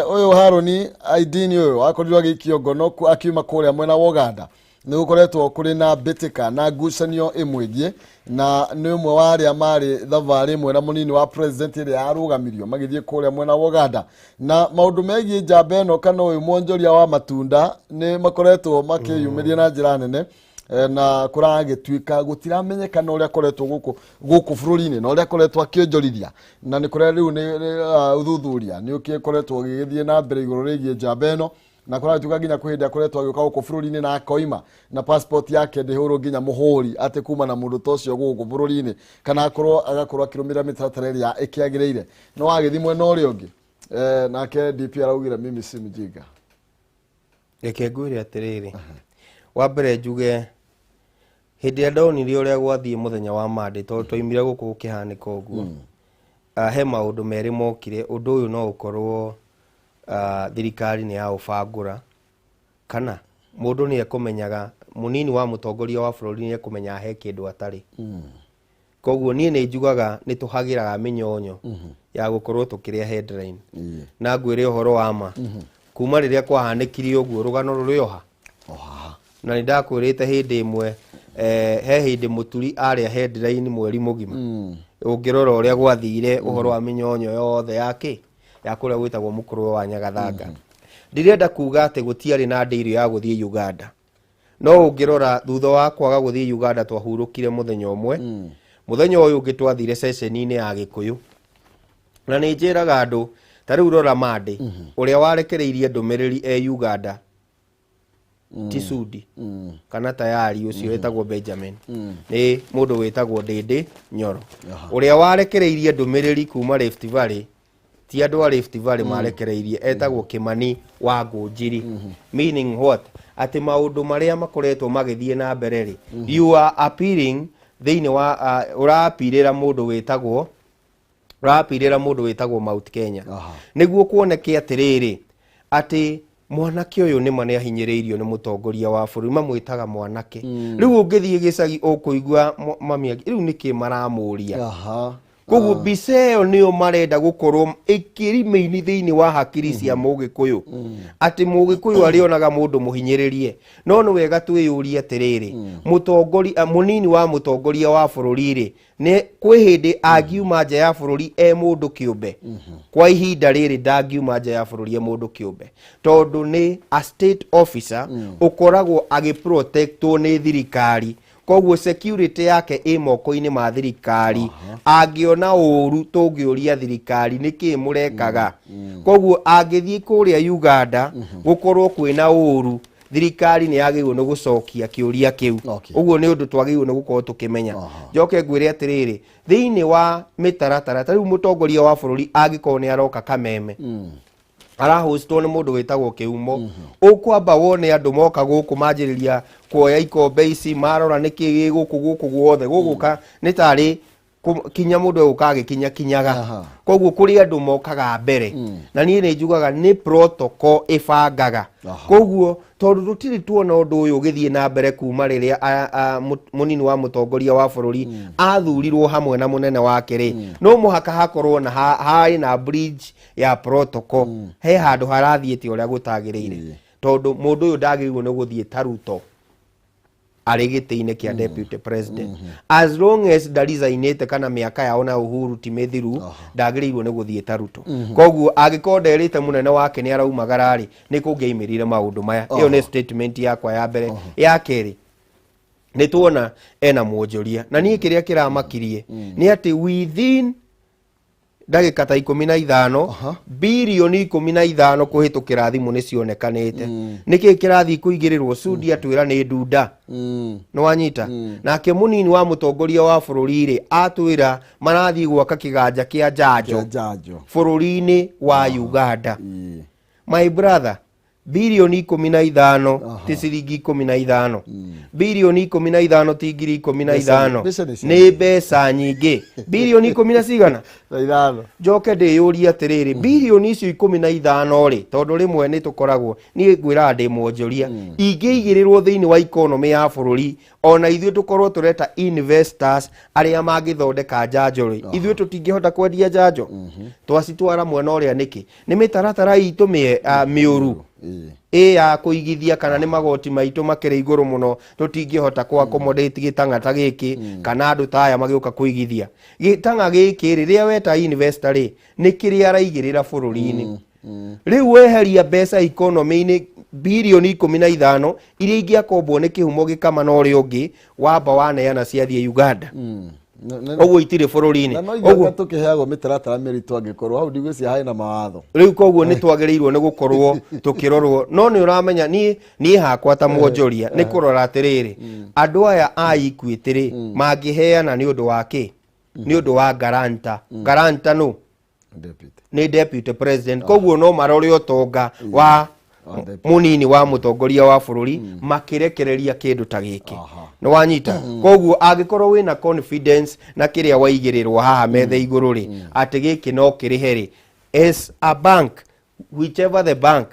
Ũyũ Harũni Aidini ũyũ akorirwo agĩikio ngono akiuma kũrĩa mwena wa Ũganda. Nĩ gũkoretwo kũrĩ na mbĩtĩka na ngucanio ĩmwĩgiĩ, na nĩ ũmwe wa arĩa marĩ thabarĩ ĩmwe na mũnini wa president ĩrĩa yarũgamirio magĩthiĩ kũrĩa mwena wa Ũganda. Na maũndũ megiĩ njamba ĩno kana ũyũ mwonjoria wa matunda nĩ makoretwo makĩyumĩria na njĩra nene, na kũragĩtuĩka gũtiramenyekana ũrĩa akoretwo gũkũ bũrũri-inĩ na ũrĩa akoretwo akĩonjorithia, na nĩ kũrĩa rĩu nĩ ũthuthuria nĩ ũgĩkoretwo ũgĩgĩthiĩ na mbere igũrũ rĩgiĩ njamba ĩno, na kũragĩtuĩka nginya kwĩ hĩndĩ akoretwo agĩũka gũkũ bũrũri-inĩ na akoima na passport yake ndĩhũrwo nginya mũhũri atĩ kuma na mũndũ ta ũcio gũkũ bũrũri-inĩ, kana agakorwo akĩrũmĩrĩra mĩtaratara ĩrĩa ĩkĩagĩrĩire. No agĩthiĩ mwena ũrĩa ũngĩ, nake DP araugire mimi si mjinga. Reke ngwĩre atĩrĩrĩ, wa mbere njuge hĩndĩ ĩrĩa ndonire ũrĩa gwathiĩ mũthenya wa Monday, tondũ twaimire gũkũ gũkĩhanĩka ũguo, he maũndũ merĩ mokire. Ũndũ ũyũ no ũkorwo thirikari nĩ yaũbangũra, kana mũndũ nĩ ekũmenyaga, mũnini wa mũtongoria wa bũrũri nĩ ekũmenyaga he kĩndũ atarĩ. Koguo niĩ nĩ njugaga nĩ tũhagĩraga mĩnyonyo ya gũkorwo tũkĩrĩa headline. Na ngwĩre ũhoro wa ma, kuma rĩrĩa kwahanĩkire ũguo, rũgano rũrĩ oha. O haha. Na nĩ ndakwĩrĩte hĩndĩ ĩmwe, he hĩndĩ mũturi arĩa headline mweri mũgima. Ũngĩrora ũrĩa gwathire ũhoro wa mĩnyonyo yothe ya kĩ ya kũrĩa gwĩtagwo mũkũrwe wa Nyagathanga. Ndirenda kuga atĩ gũtiarĩ na ndĩirio ya gũthiĩ Uganda, no ũngĩrora thutha wa kwaga gũthiĩ Uganda twahurũkire mũthenya ũmwe. Mũthenya ũyũ ũngĩ twathire ceceni-inĩ ya Gĩkũyũ, na nĩ njĩraga andũ ta rĩu rora Monday, ũrĩa warekereirie ndũmĩrĩri e Uganda ti Sudi kana tayari ũcio wĩtagwo Benjamin, nĩ mũndũ wĩtagwo Ndĩndĩ Nyoro. Ũrĩa warekereirie ndũmĩrĩri kuma Rift Valley ti andũ a Rift Valley marekereirie, etagwo Kimani wa Ngũnjiri. Meaning what? Atĩ maũndũ marĩa makoretwo magĩthiĩ na mbere rĩ, you are appealing thĩinĩ wa ũrapirĩra mũndũ wĩtagwo, ũrapirĩra mũndũ wĩtagwo Mount Kenya. Nĩguo kuoneke atĩrĩrĩ, atĩ mwanake ũyũ nĩma nĩ ahinyĩrĩirio nĩ mũtongoria wa bũrũri, mamwĩtaga mwanake. Rĩu ũngĩthiĩ gĩcagi ũkũigua mami rĩu nĩkĩ maramũria. Koguo mbica ĩyo nĩyo marenda gũkorwo ĩkĩrĩmĩini thĩinĩ wa hakiri cia mũgĩkũyũ, atĩ mũgĩkũyũ arĩonaga mũndũ mũhinyĩrĩrie. No nĩ wega twĩyũrie atĩrĩrĩ, mũnini wa mũtongoria wa bũrũri rĩ, nĩ kwĩ hĩndĩ angiuma nja ya bũrũri e mũndũ kĩũmbe? Kwa ihinda rĩrĩ ndangiuma nja ya bũrũri e mũndũ kĩũmbe, tondũ nĩ a state officer ũkoragwo agĩprotectwo nĩ thirikari. Koguo security yake ĩ moko-inĩ ma thirikari. Angĩona ũru, tũngĩũria thirikari nĩkĩ mũrekaga. Koguo angĩthiĩ kũrĩa Uganda gũkorwo kwĩna ũru, thirikari nĩ yagĩrĩirwo nĩ gũcokia kĩũria kĩu. Ũguo nĩ ũndũ twagĩrĩirwo nĩ gũkorwo tũkĩmenya. Njoke ngwĩre atĩrĩrĩ, thĩinĩ wa mĩtaratara ta rĩu mũtongoria wa bũrũri angĩkorwo nĩ aroka Kameme, arahũcitwo nĩ mũndũ wĩtagwo Kĩhumo, ũkwamba wone andũ moka gũkũ manjĩrĩria kuoya ikombe ici, marora nĩkĩ gĩ gũkũ gũkũ guothe gũgũka nĩ tarĩ kinya mũndũ egũka agĩkinya kinyaga. Koguo kũrĩ andũ mokaga mbere, na niĩ nĩ njugaga nĩ protocol ĩbangaga. Koguo tondũ tũtirĩ tuona ũndũ ũyũ ũgĩthiĩ na mbere kuma rĩrĩa mũnini wa mũtongoria wa bũrũri athurirwo hamwe na mũnene wake rĩ, no mũhaka hakorwo na harĩ na bridge ya protocol, he handũ harathiĩte ũrĩa gũtagĩrĩire, tondũ mũndũ ũyũ ndagĩrĩirwo nĩ gũthiĩ ta Ruto. Arĩ gĩtĩ-inĩ kĩa deputy president as long as ndaresignĩte kana mĩaka yao na Uhuru ti mĩthiru, ndagĩrĩirwo nĩ gũthiĩ ta Ruto. Koguo angĩkorwo nderĩte mũnene wake nĩ araumagara rĩ, nĩ kũngĩaimĩrire maũndũ maya? Ĩyo nĩ statement yakwa ya mbere. Ya kerĩ, nĩ tuona ena mwonjoria, na niĩ kĩrĩa kĩramakirie nĩ atĩ within ndagĩka ta 15, 15 birioni kũhĩtũkĩra thimũ nĩ cionekanĩte. Nĩkĩ kĩrathiĩ kũigĩrĩrwo Sudi atwĩra nĩ ndunda? Nĩ wanyita? Nake mũnini wa mũtongoria wa bũrũri rĩ, atwĩra marathiĩ gwaka kĩganja kĩa njanjo Kĩa njanjo bũrũri-inĩ wa Uganda. My brother, 15 birioni ti ciringi 15, 15 birioni ti 15,000. Mbeca nĩ cia Nĩ mbeca nyingĩ, birioni ikũmi na cigana? Na ithano. Njoke ndĩyũrie atĩrĩrĩ, 15 birioni icio rĩ, tondũ rĩmwe nĩ tũkoragwo, niĩ ngwĩraga ndĩ mwonjoria, ingĩigĩrĩrwo thĩinĩ wa economy ya bũrũri, ona ithuĩ tũkorwo tũreta investors arĩa mangĩthondeka njanjo rĩ, ithuĩ tũtingĩhota kwendia njanjo twacitwara mwena ũrĩa. Nĩkĩ? Nĩ mĩtaratara itũ mĩũru ĩ ya kũigithia, kana nĩ magoti maitũ makĩrĩ igũrũ mũno, tũtingĩhota kũ accommodate gĩtang'a ta gĩkĩ kana andũ ta aya magĩũka kũigithia gĩtang'a gĩkĩ? Rĩrĩa weta investor rĩ, nĩ kĩrĩa araigĩrĩra bũrũri-inĩ. Rĩu weheria mbeca economy-inĩ, 15 birioni iria ingĩakombwo nĩ kĩhumo gĩkama na ũrĩa ũngĩ, wamba waneana ciathiĩ Uganda. Ũguo itirĩ bũrũri-inĩ. Na no Ũguo ithuĩ tũkĩheagwo mĩtaratara mĩritũ, angĩkorwo hau ndigwĩciria harĩ na mawatho. Rĩu koguo nĩ twagĩrĩirwo nĩ gũkorwo tũkĩrorwo, no nĩ ũramenya niĩ hakwa ta mwonjoria nĩ kũrora atĩrĩrĩ, andũ aya a Equity rĩ, mangĩheana nĩ ũndũ wa kĩ? Nĩ ũndũ wa guarantor. Guarantor nũ? Deputy. Nĩ deputy president. Koguo no marore ũtonga wa Wa deputy. Mũnini wa mũtongoria wa bũrũri makĩrekereria kĩndũ ta gĩkĩ. Nĩ wanyita? Koguo angĩkorwo wĩna confidence na kĩrĩa waigĩrĩrwo haha metha igũrũ rĩ, atĩ gĩkĩ no kĩrĩhe rĩ, as a bank, whichever the bank,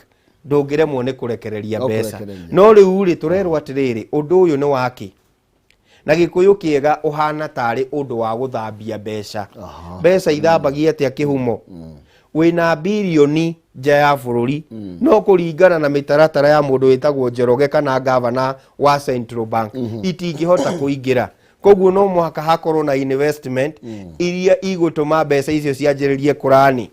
ndũngĩremwo nĩ kũrekereria No mbeca. kũrekereria. No rĩu rĩ, tũrerwo atĩrĩrĩ, ũndũ ũyũ nĩ waki na Gĩkũyũ kĩega ũhana tarĩ ũndũ wa gũthambia mbeca. Mbeca ithambagia atĩa? Kĩhumo wĩna birioni nja ya bũrũri, no kũringana na mĩtaratara ya mũndũ wĩtagwo Njoroge kana gavana wa Central Bank, itingĩhota kũingĩra. Koguo no mũhaka hakorwo na investment iria igũtũma mbeca icio cianjĩrĩrie kũrani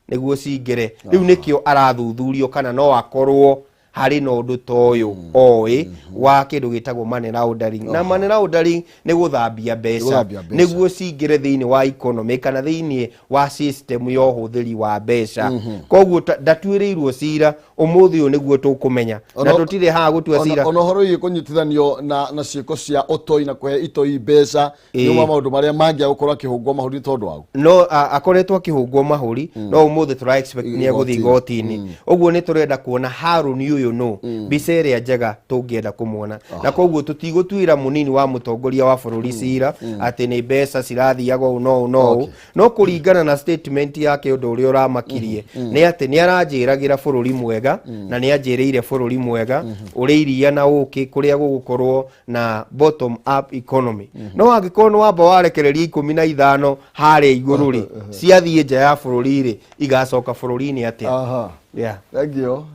nĩguo cingĩre. Rĩu nĩkĩo arathuthurio kana no akorwo harĩ na ũndũ ta ũyũ oĩ wa kĩndũ gĩtagwo money laundering. Na money laundering nĩ gũthambia mbeca Gũthambia mbeca. Nĩguo cingĩre thĩinĩ wa economy kana thĩinĩ wa system ya ũhũthĩri wa mbeca. Koguo ndatuĩrĩirwo cira ũmũthĩ ũyũ nĩguo tũkũmenya, na tũtirĩ haha gũtua cira. Ona ũhoro wĩgiĩ kũnyitithanio na ciĩko cia ũtoi na kũhe itoi mbeca nĩ ũmwe wa maũndũ marĩa mangĩa gũkorwo akĩhũngwo mahũri nĩ tondũ wagu. No akoretwo akĩhũngwo mahũri, no ũmũthĩ tũra expect nĩ egũthiĩ igoti-inĩ. Ũguo nĩ tũrenda kuona Harũni ũyũ nũ, mbica ĩrĩa njega tũngĩenda kũmuona. Na koguo tũtigũtuĩra mũnini wa mũtongoria wa bũrũri cira atĩ nĩ mbeca cirathiaga ũũ no ũũ no ũũ, no kũringana na statement yake, ũndũ ũrĩa ũramakirie nĩ atĩ nĩ aranjĩragĩra bũrũri mwega, na nĩ anjĩrĩire bũrũri mwega ũrĩ iria na ũkĩ, kũrĩa gũgũkorwo na bottom up economy. No angĩkorwo nĩ wamba warekereria 15 harĩa igũrũ rĩ, ciathiĩ nja ya bũrũri rĩ, igacoka bũrũri-inĩ atĩa? Yeah. Thank you.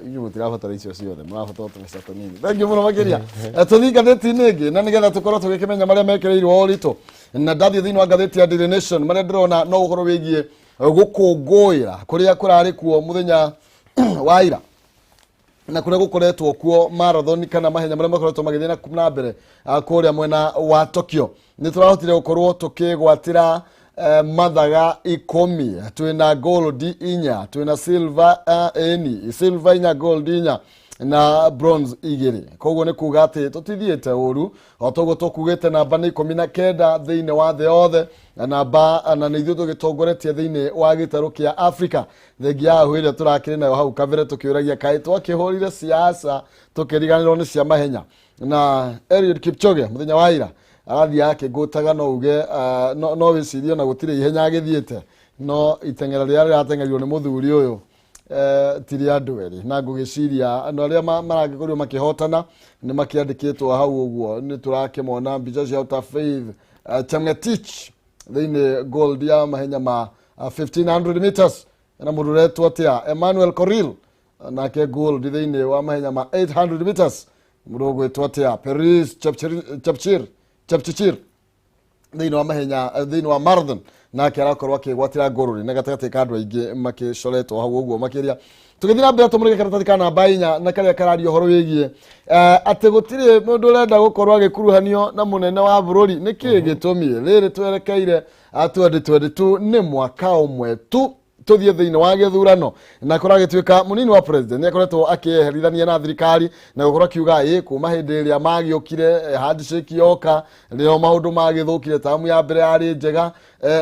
Inyuĩ mũtirabatara icio ciothe, mũrabatara tũbeca tũnini. Thank you mũno makĩria. Tũthiĩ ngathĩti-inĩ ĩngĩ na nĩgetha tũkorwo tũgĩkĩmenya marĩa mekĩrĩirwo ũritũ. Na ndathiĩ thĩinĩ wa ngathĩti ya Daily Nation, marĩa ndĩrona no ũhoro wĩgiĩ gũkũngũĩra kũrĩa kũrarĩ kuo mũthenya wa ira na kũrĩa gũkoretwo kuo marathon kana mahenya marĩa makoretwo magĩthiĩ na mbere kũrĩa mwena wa Tokyo. Nĩ tũrahotire gũkorwo tũkĩgwatĩra mathaga 10. Twĩna gold 4, twĩna silver, ĩni silver 4, gold 4 na bronze 2. Koguo nĩ kuga atĩ tũtithiĩte ũru. O toguo tũkugĩte, namba nĩ 19 thĩinĩ wa thĩ yothe, na namba na nĩ ithuĩ tũgĩtongoretie thĩinĩ wa gĩtarũ kĩa Africa, thengia ya hau ĩrĩa tũrakĩrĩ nayo hau kabere tũkĩũragia kaĩ twakĩhũrire siasa tũkĩriganĩrwo nĩ cia mahenya. Na Eliud Kipchoge mũthenya wa ira arathiĩ akĩngũtaga, no uge no wĩcirie ona gũtirĩ ihenya agĩthiĩte, no iteng'era rĩrĩa rĩrateng'erirwo nĩ mũthuri ũyũ ti rĩa andũ erĩ. Na ngũgĩciria andũ arĩa maragĩkorirwo makĩhotana nĩ makĩandĩkĩtwo hau ũguo, nĩ tũrakĩmona mbica ciao ta Faith Chemngetich thĩinĩ gold ya mahenya ma 1500 meters, na mũndũ ũretwo atĩa, Emmanuel Korir, nake gold thĩinĩ wa mahenya ma 800 meters. Mũndũ ũgwĩtwo atĩa, Peris Chepchir Chepchichir, thĩinĩ wa mahenya, thĩinĩ wa marathon, nake arakorwo akĩgwatĩra ngũrũri na gatagatĩ ka andũ aingĩ makĩcoretwo hau ũguo makĩria. Tũgĩthiĩ na mbere, tũmũrĩke karatathi ka namba 4 na karĩa kararia ũhoro wĩgiĩ atĩ gũtirĩ mũndũ ũrenda gũkorwo agĩkuruhanio na mũnene wa bũrũri. Nĩ kĩĩ gĩtũmi? Rĩrĩ twerekeire 2022, nĩ mwaka ũmwe tu tuthiĩ thĩinĩ wa gĩthurano, na kũragĩtuĩka mũnini wa president nĩ akoretwo akĩeherithania na thirikari na gũkorwo akiuga ĩ kuma hĩndĩ ĩrĩa magĩũkire, handshake yoka, rĩo maũndũ magĩthũkire. Tamu ya mbere yarĩ njega.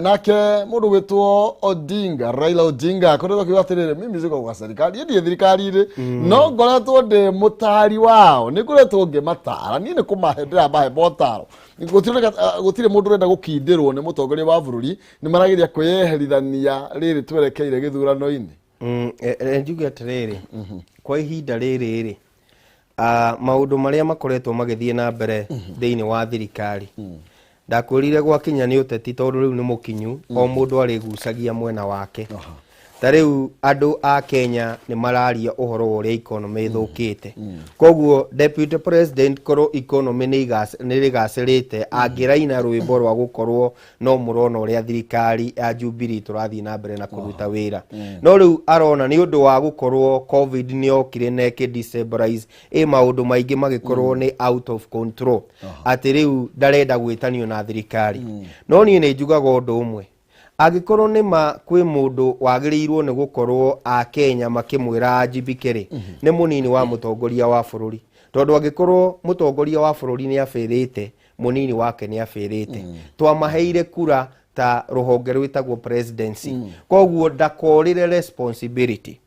Nake mũndũ gwĩtwo Odinga, Raila Odinga, akoretwo akiuga atĩrĩrĩ, mimi siko kwa serikali, ndiĩ thirikari-inĩ, no ngoretwo ndĩ mũtari wao, nĩ ngoretwo ngĩmatara, niĩ nĩ kũmahe ndĩramahe motaro. Gũtirĩ mũndũ ũrenda gũkindĩrwo nĩ mũtongoria wa bũrũri. Nĩ marageria kwĩyeherithania rĩrĩ twerekeire gĩthurano-inĩ. Njuge atĩrĩrĩ, kwa ihinda rĩrĩ rĩ, maũndũ marĩa makoretwo magĩthiĩ na mbere thĩinĩ wa thirikari, ndakwĩrire gwakinya nĩ ũteti, tondũ rĩu nĩ mũkinyu, o mũndũ arĩgucagia mwena wake. Ta rĩu andũ a Kenya nĩ mararia ũhoro wa ũrĩa economy ĩthũkĩte. Koguo deputy president, korwo economy nĩ ĩgacĩrĩte, angĩraina rwĩmbo rwa gũkorwo no mũrona ũrĩa thirikari ya Jubilee tũrathiĩ na mbere na kũruta wĩra. No rĩu arona nĩ ũndũ wa gũkorwo COVID nĩ yokire na ĩkĩ destabilize ĩ maũndũ maingĩ, magĩkorwo nĩ out of control, atĩ rĩu ndarenda gwĩtanio na thirikari. No niĩ nĩ njugaga ũndũ ũmwe: angĩkorwo nĩ ma kwĩ mũndũ wagĩrĩirwo nĩ gũkorwo a Kenya makĩmwĩra anjibike rĩ, nĩ mũnini wa mũtongoria wa bũrũri, tondũ angĩkorwo mũtongoria wa bũrũri nĩ abĩrĩte, mũnini wake nĩ abĩrĩte. Twamaheire kura ta rũhonge rwĩtagwo presidency, koguo ndakorĩre responsibility.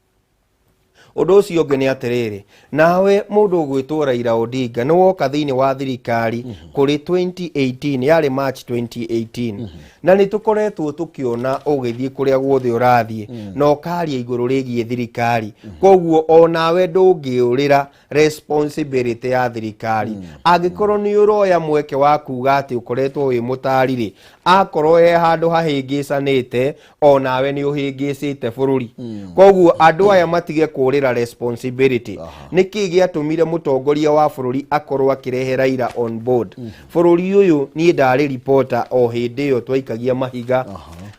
Ũndũ ũcio ũngĩ nĩ atĩrĩrĩ, nawe mũndũ ũgwĩtwo Raila Odinga, nĩ woka thĩinĩ wa thirikari kũrĩ 2018, yarĩ March 2018, na nĩ tũkoretwo tũkĩona ũgĩthiĩ kũrĩa guothe ũrathiĩ na ũkaria igũrũ rĩgiĩ thirikari. Koguo onawe ndũngĩũrĩra responsibility ya thirikari. Angĩkorwo nĩ ũroya mweke wa kuga atĩ ũkoretwo wĩ mũtari rĩ, akorwo he handũ hahĩngĩcanĩte, onawe nĩ ũhĩngĩcĩte bũrũri. Koguo andũ aya matige kũrĩra responsibility. Nĩ kĩ gĩatũmire mũtongoria wa bũrũri akorwo akĩrehe Raila on board bũrũri ũyũ? Niĩ ndarĩ reporter o hĩndĩ ĩyo twaikagia mahiga,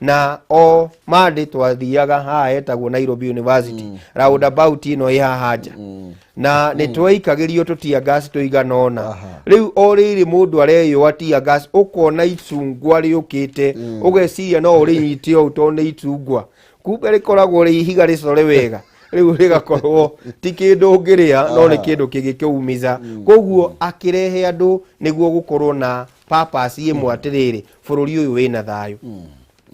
na o Monday twathiaga haha hetagwo Nairobi University, roundabout ĩno ĩ haha nja, na nĩ tweikagĩrio tũ tear gas tũigana ũna. Rĩu o rĩrĩ mũndũ areyũa tear gas, ũkona icungwa rĩũkĩte, ũgeciria no ũrĩnyite ũũ tondũ nĩ icungwa, kumbe rĩkoragwo rĩ ihiga rĩcore wega, rĩu rĩgakorwo ti kĩndũ ũngĩrĩa, no nĩ kĩndũ kĩngĩkĩumiza. Koguo akĩrehe andũ nĩguo gũkorwo na purpose ĩmwe, atĩrĩrĩ, bũrũri ũyũ wĩna thayũ.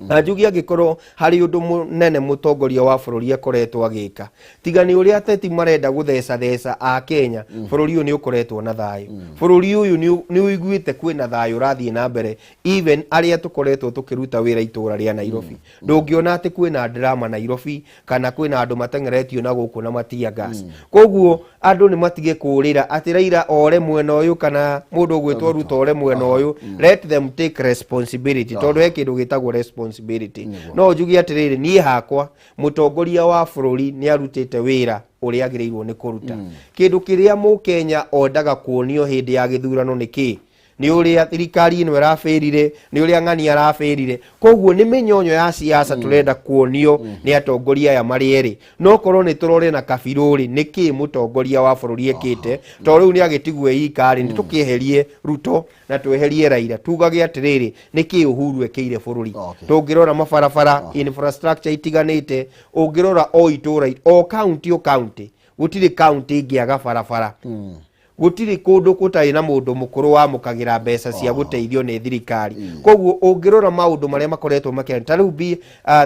Na njuge angĩkorwo harĩ ũndũ mũnene mũtongoria wa bũrũri akoretwo agĩka, tiga nĩ ũrĩa ateti marenda gũthecatheca a Kenya, bũrũri ũyũ nĩ ũkoretwo na thayũ. Bũrũri ũyũ nĩ ũiguĩte kwĩna thayũ ũrathiĩ na mbere. Even arĩa tũkoretwo tũkĩruta wĩra itũra rĩa Nairobi, ndũngĩona atĩ kwĩna drama Nairobi kana kwĩna andũ mateng'eretio na gũkũ na matia gas. Koguo andũ nĩ matige kũrĩra atĩ Raila ore mwena ũyũ kana mũndũ ũgwĩtwo Ruto ore mwena ũyũ. Let them take responsibility, tondũ he kĩndũ gĩtagwo responsibility. No njuge atĩrĩrĩ, niĩ hakwa mũtongoria wa bũrũri nĩ arutĩte wĩra ũrĩa agĩrĩirwo nĩ kũruta. Kĩndũ kĩrĩa mũkenya ondaga kuonio hĩndĩ ya gĩthurano nĩ kĩ? Nĩ ũrĩa thirikari ĩno ĩrabĩrire, nĩ ũrĩa ng'ani arabĩrire. Koguo nĩ mĩnyonyo ya siasa tũrenda kuonio nĩ atongoria aya marĩ erĩ. No korwo nĩ tũrore na kabirũ rĩ, nĩ kĩ mũtongoria wa bũrũri ekĩte? Tondũ rĩu nĩ agĩtigwo ika rĩ, nĩ tũkĩeherie Ruto na tweherie Raila, tugage atĩrĩrĩ, nĩ kĩ Uhuru ekĩire bũrũri? Tũngĩrora mabarabara, infrastructure itiganĩte, ũngĩrora o itũra, o county, o county, gũtirĩ county ĩngĩaga barabara, gũtirĩ kũndũ gũtarĩ na mũndũ mũkũrũ wamũkagĩra mbeca cia gũteithio nĩ thirikari. Koguo ũngĩrora maũndũ marĩa makoretwo makĩra, ta rĩu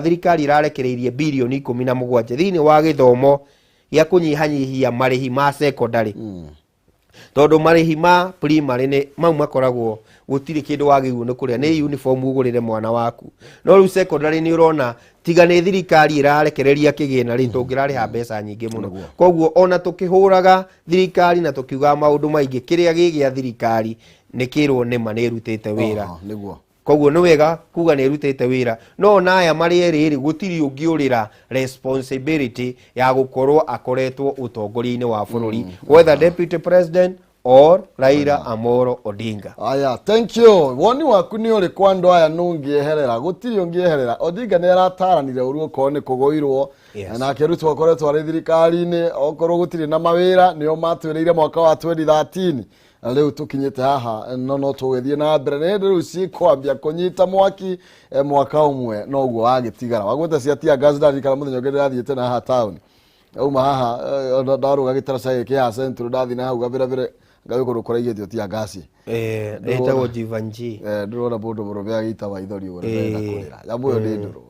thirikari ĩrarekereirie birioni 17 thĩinĩ wa gĩthomo gĩa kũnyihanyihia marĩhi ma secondary, tondũ marĩhi ma primary nĩ mau makoragwo gũtirĩ kĩndũ wagĩrĩirwo nĩ kũrĩa, nĩ uniform ũgũrĩre mwana waku. No rĩu secondary nĩ ũrona tiga nĩ thirikari ĩrarekereria kĩgĩna rĩ, tũngĩrarĩha mbeca nyingĩ mũno. Koguo ona tũkĩhũraga thirikari na tũkiugaga maũndũ maingĩ, kĩrĩa gĩ gĩa thirikari nĩ kĩrwo nĩma nĩ ĩrutĩte wĩra. Koguo nĩ wega kuga nĩ ĩrutĩte wĩra, no ona aya marĩ erĩ rĩ, gũtirĩ ũngĩũrĩra responsibility ya gũkorwo akoretwo ũtongoria-inĩ wa bũrũri, whether deputy president Or Raila Amolo Odinga. Aya, thank you. Woni waku nĩ ũrĩkũ? Andũ aya nũngĩeherera, gũtirĩ ũngĩeherera. Odinga nĩ arataranire ũru okorwo nĩ kũgũirwo. Nake Ruto akoretwo arĩ thirikari-inĩ, okorwo gũtirĩ na mawĩra, nĩo matwĩrĩire mwaka wa 2013. Na rĩu tũkinyĩte haha, no tũgĩthiĩ na mbere. Nĩ hĩndĩ rĩu cikwambia kũnyita mwaki, mwaka ũmwe noguo wagĩtigara. Wagweta cia tear gas, ndarikara mũthenya ũngĩ ndĩrathiĩte na haha taũni, auma haha, ndarũga gĩtaraca gĩkĩ haha Central, ndathiĩ na hau gabere ngathiĩ kũndũ kũraigĩtio tear gas. Ĩtagwo Jivanji. Ndĩrona mũndũ mũrũme agĩita maithori ũguo, nĩndĩrenda kũrĩra. Nyamũ ĩyo nĩ ndũrũ.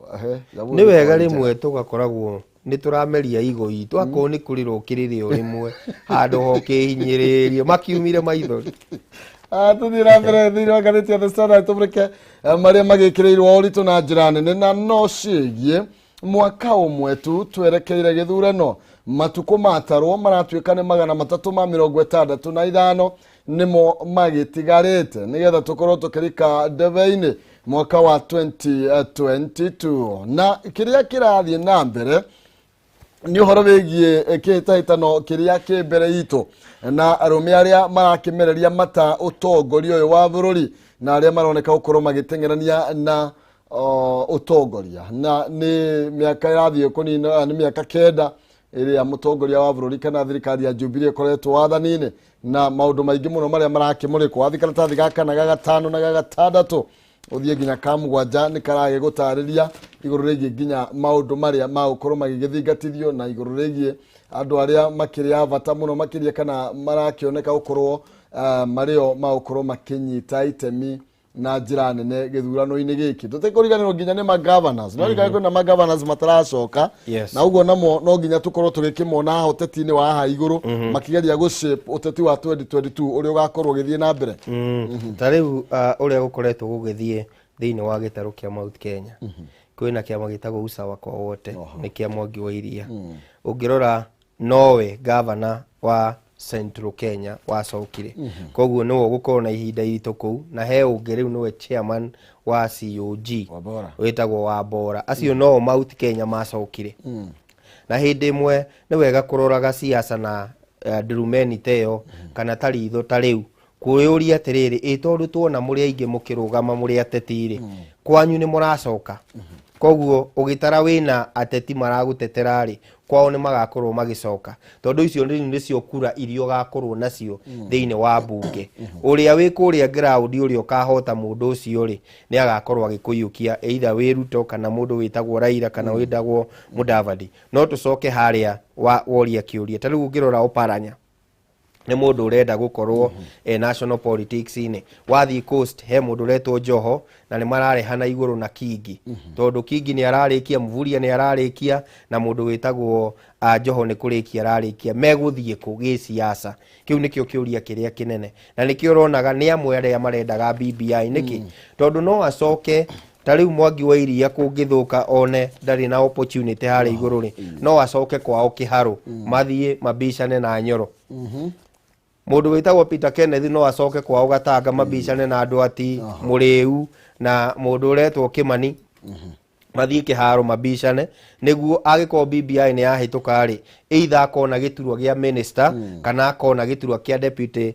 Nyamũ ĩyo Nĩ wega nĩ njega. Rĩmwe tũgakoragwo nĩ tũrameria igo itũ, akorwo nĩ kũrĩra ũkĩrĩre o rĩmwe handũ ho ũkĩhinyĩrĩrio makiumire maithori. Tũthiĩ na mbere thĩinĩ wa ngathĩti ya The Standard, tũmũrĩke marĩa magĩkĩrĩirwo ũritũ na njĩra nene, na no ciĩgiĩ mwaka ũmwe tu twerekeire gĩthurano. Matukũ matarwo maratuĩka nĩ 365 nĩmo magĩtigarĩte nĩgetha tũkorwo tũkĩrika ndebe-inĩ mwaka wa 2022. Na kĩrĩa kĩrathiĩ na mbere nĩ ũhoro wĩgiĩ kĩhĩtahĩtano kĩrĩa kĩ mbere itũ na arũme arĩa marakĩmereria mata ũtongoria ũyũ wa bũrũri, na arĩa maroneka gũkorwo magĩteng'erania na ũtongoria. Na nĩ mĩaka ĩrathiĩ kũnina, nĩ mĩaka 9 ĩrĩa mũtongoria wa bũrũri kana thirikari ya Jubilee ĩkoretwo wathani-inĩ, na maũndũ maingĩ mũno marĩa marakĩmũrĩkwo. Wathiĩ karatathi ga kana, ga gatano na ga gatandatũ, ũthiĩ nginya ka mũgwanja, nĩ karagĩgũtarĩria igũrũ rĩgiĩ nginya maũndũ marĩa magũkorwo magĩgĩthingatithio, na igũrũ rĩgiĩ andũ arĩa makĩrĩ a bata mũno makĩria, kana marakĩoneka gũkorwo marĩo magũkorwo makĩnyita itemi na njĩra nene gĩthurano-inĩ gĩkĩ. Tũtikũriganĩrwo nginya nĩ magovernors, no rikari kwĩna magovernors mataracoka. Na ũguo namo no nginya tũkorwo tũgĩkĩmona haha ũteti-inĩ wa haha igũrũ, makĩgeria gũ shape ũteti wa 2022 ũrĩa ũgakorwo ũgĩthiĩ na mbere. Ta rĩu ũrĩa gũkoretwo gũgĩthiĩ thĩinĩ wa gĩtarũ kĩa Mount Kenya, kwĩna kĩama gĩtagwo Usawa kwa Wote, nĩ kĩa Mwangi wa Iria. Ũngĩrora nowe gavana wa Central Kenya wacokire, koguo nĩwe ũgũkorwo na ihinda iritũ kũu. Na he ũngĩ rĩu nĩwe chairman wa COG, Wambora. Wĩtagwo Wambora. Acio no Mount Kenya macokire. Na hĩndĩ ĩmwe nĩ wega kũroraga siasa na ndurumeni ta ĩyo, kana ta ritho ta rĩu kwĩyũria atĩrĩrĩ, ĩ tondũ tuona mũrĩ aingĩ mũkĩrũgama mũrĩ ateti rĩ, kwanyu nĩ mũracoka? Koguo ũgĩtara wĩna ateti maragũtetera rĩ, kwao nĩ magakorwo magĩcoka, tondũ icio rĩu nĩcio kura iria ũgakorwo nacio thĩinĩ wa mbunge. Ũrĩa wĩ kũrĩa ground, ũrĩa ũkahota mũndũ ũcio rĩ, nĩ agakorwo agĩkũiyũkia, either wĩ Ruto kana mũndũ wĩtagwo Raila kana wĩtagwo Mudavadi. No tũcoke harĩa woria kĩũria. Ta rĩu ũngĩrora Oparanya nĩ mũndũ ũrenda gũkorwo national politics-inĩ. Wathiĩ Coast, he mũndũ ũretwo Joho, na nĩ mararehana igũrũ na Kingi, tondũ Kingi nĩ ararĩkia, Mvurya nĩ ararĩkia, na mũndũ wĩtagwo Joho nĩ kũrĩkia ararĩkia. Megũthiĩ kũ gĩsiasa? Kĩu nĩkĩo kĩũria kĩrĩa kĩnene, na nĩkĩo ũronaga nĩ amwe arĩa marendaga BBI. Nĩkĩ? Tondũ no acoke ta rĩu Mwangi wa Iria kũngĩthũka, one ndarĩ na opportunity harĩa igũrũ rĩ, no acoke kwao kĩharũ, mathiĩ mabicane na Nyoro. Mũndũ wĩtagwo Peter Kenneth no acoke kwao Gatanga, mabicane na andũ ati Mũrĩu na mũndũ ũretwo Kĩmani, mathiĩ kĩharo mabicane, nĩguo angĩkorwo BBI nĩ yahĩtũka rĩ, either akona gĩturwa gĩa minister kana akona gĩturwa kĩa deputy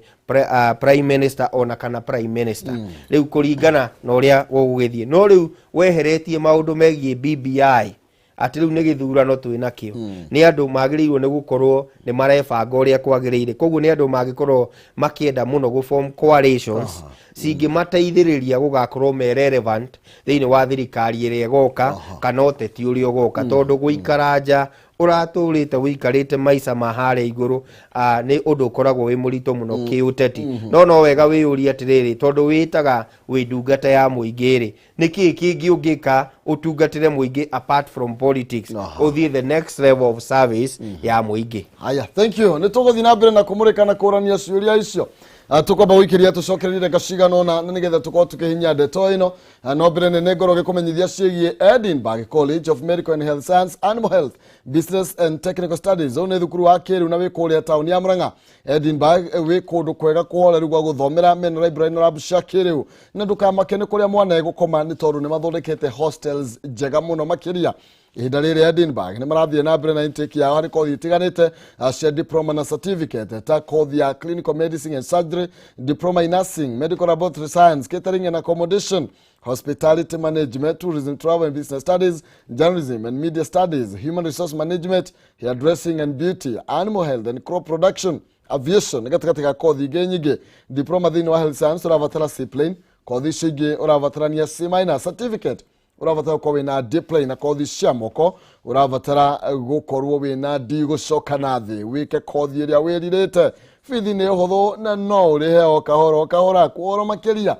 prime minister ona kana prime minister, rĩu kũringana na ũrĩa gũgũgĩthiĩ. No rĩu weheretie maũndũ megiĩ BBI, atĩ rĩu nĩ gĩthurano twĩ nakĩo, nĩ andũ magĩrĩirwo nĩ gũkorwo nĩ marebanga ũrĩa kwagĩrĩire. Koguo nĩ andũ mangĩkorwo makĩenda mũno gũ form coalitions cingĩmateithĩrĩria gũgakorwo me relevant thĩinĩ wa thirikari ĩrĩa ĩgoka kana ũteti ũrĩa ũgoka, tondũ gũikara nja ũratũrĩte ũikarĩte maica ma harĩa igũrũ nĩ ũndũ ũkoragwo wĩ mũritũ mũno kĩũteti. No wega wĩyũrie atĩrĩrĩ, tondũ wĩtaga wĩ ndungata ya mũingĩ rĩ, nĩ kĩĩ kĩngĩ ũngĩka ũtungatĩre mũingĩ apart from politics, ũthiĩ the next level of service ya mũingĩ? Haya, thank you. Nĩ tũgũthiĩ na mbere na kũmũrĩka na kũrania ciũria icio. Tũkwamba gũikĩria tũcokererie ndagĩka cigana ũna, na nĩgetha tũkorwo tũkĩhinyia ndeto ĩno. No mbere nene ngorwo ngĩkũmenyithia ciĩgiĩ Edinburgh College of Medical and Health Science, Animal Health, Business and Technical Studies. Ũyũ nĩ thukuru wa kĩrĩu na wĩ kũrĩa taũni ya Murang'a. Edinburgh wĩ kũndũ kwega kũhoreru gwa gũthomera, mena library na lab cia kĩrĩu, na ndũkamake nĩ kũrĩa mwana egũkoma, nĩ tondũ nĩ mathondekete hostels njega mũno makĩria. Ihinda rĩrĩ Edinburgh nĩ marathiĩ na mbere na intake yao harĩ kothi itiganĩte cia diploma na certificate, ta kothi ya clinical medicine and surgery, diploma in nursing, medical laboratory science, catering and accommodation, hospitality management, tourism, travel and business studies, journalism and media studies, human resource management, hairdressing and beauty, animal health and crop production, aviation nĩ gatagatĩ ga kothi ingĩ nyingĩ. Diploma thĩinĩ wa health science ũrabatara C plain, kothi icio ingĩ ũrabatarania C minus, certificate ũrabatara gũkorwo wĩna D plain, na kothi cia moko ũrabatara gũkorwo wĩna D gũcoka na thĩ wĩke kothi ĩrĩa wĩrirĩte. Bithi nĩ ũhũthũ na no ũrĩhe o kahora o kahora. Kuoro makĩria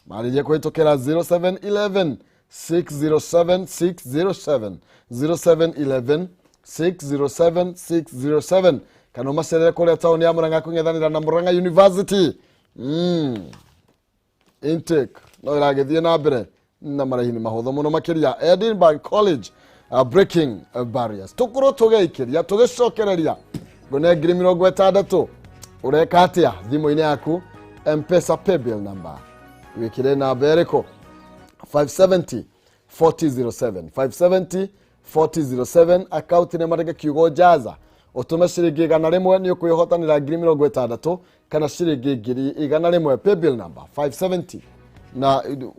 marĩrie kũhĩtũkĩra 0711 607 607, 0711 607 607, kana ũmacerere kũrĩa taũni ya Murang'a kũng'ethanĩra na Murang'a University. Intake no ĩragĩthiĩ na mbere na marĩhi nĩ mahũthũ mũno makĩria. Edinburgh College, breaking barriers. Tũkorwo tũgĩikĩria tũgĩcokereria ngone 60,000. Ũreka atĩa thimũ-inĩ yaku? Mpesa paybill number wĩkĩre namba ĩrĩkũ? 570 4007, 570 4007. Akaunti nĩ marĩke kiugo jaza, ũtũme ciringi 100, nĩ ũkwĩhotanĩra 60,000 kana ciringi 100,000. Paybill number 570 na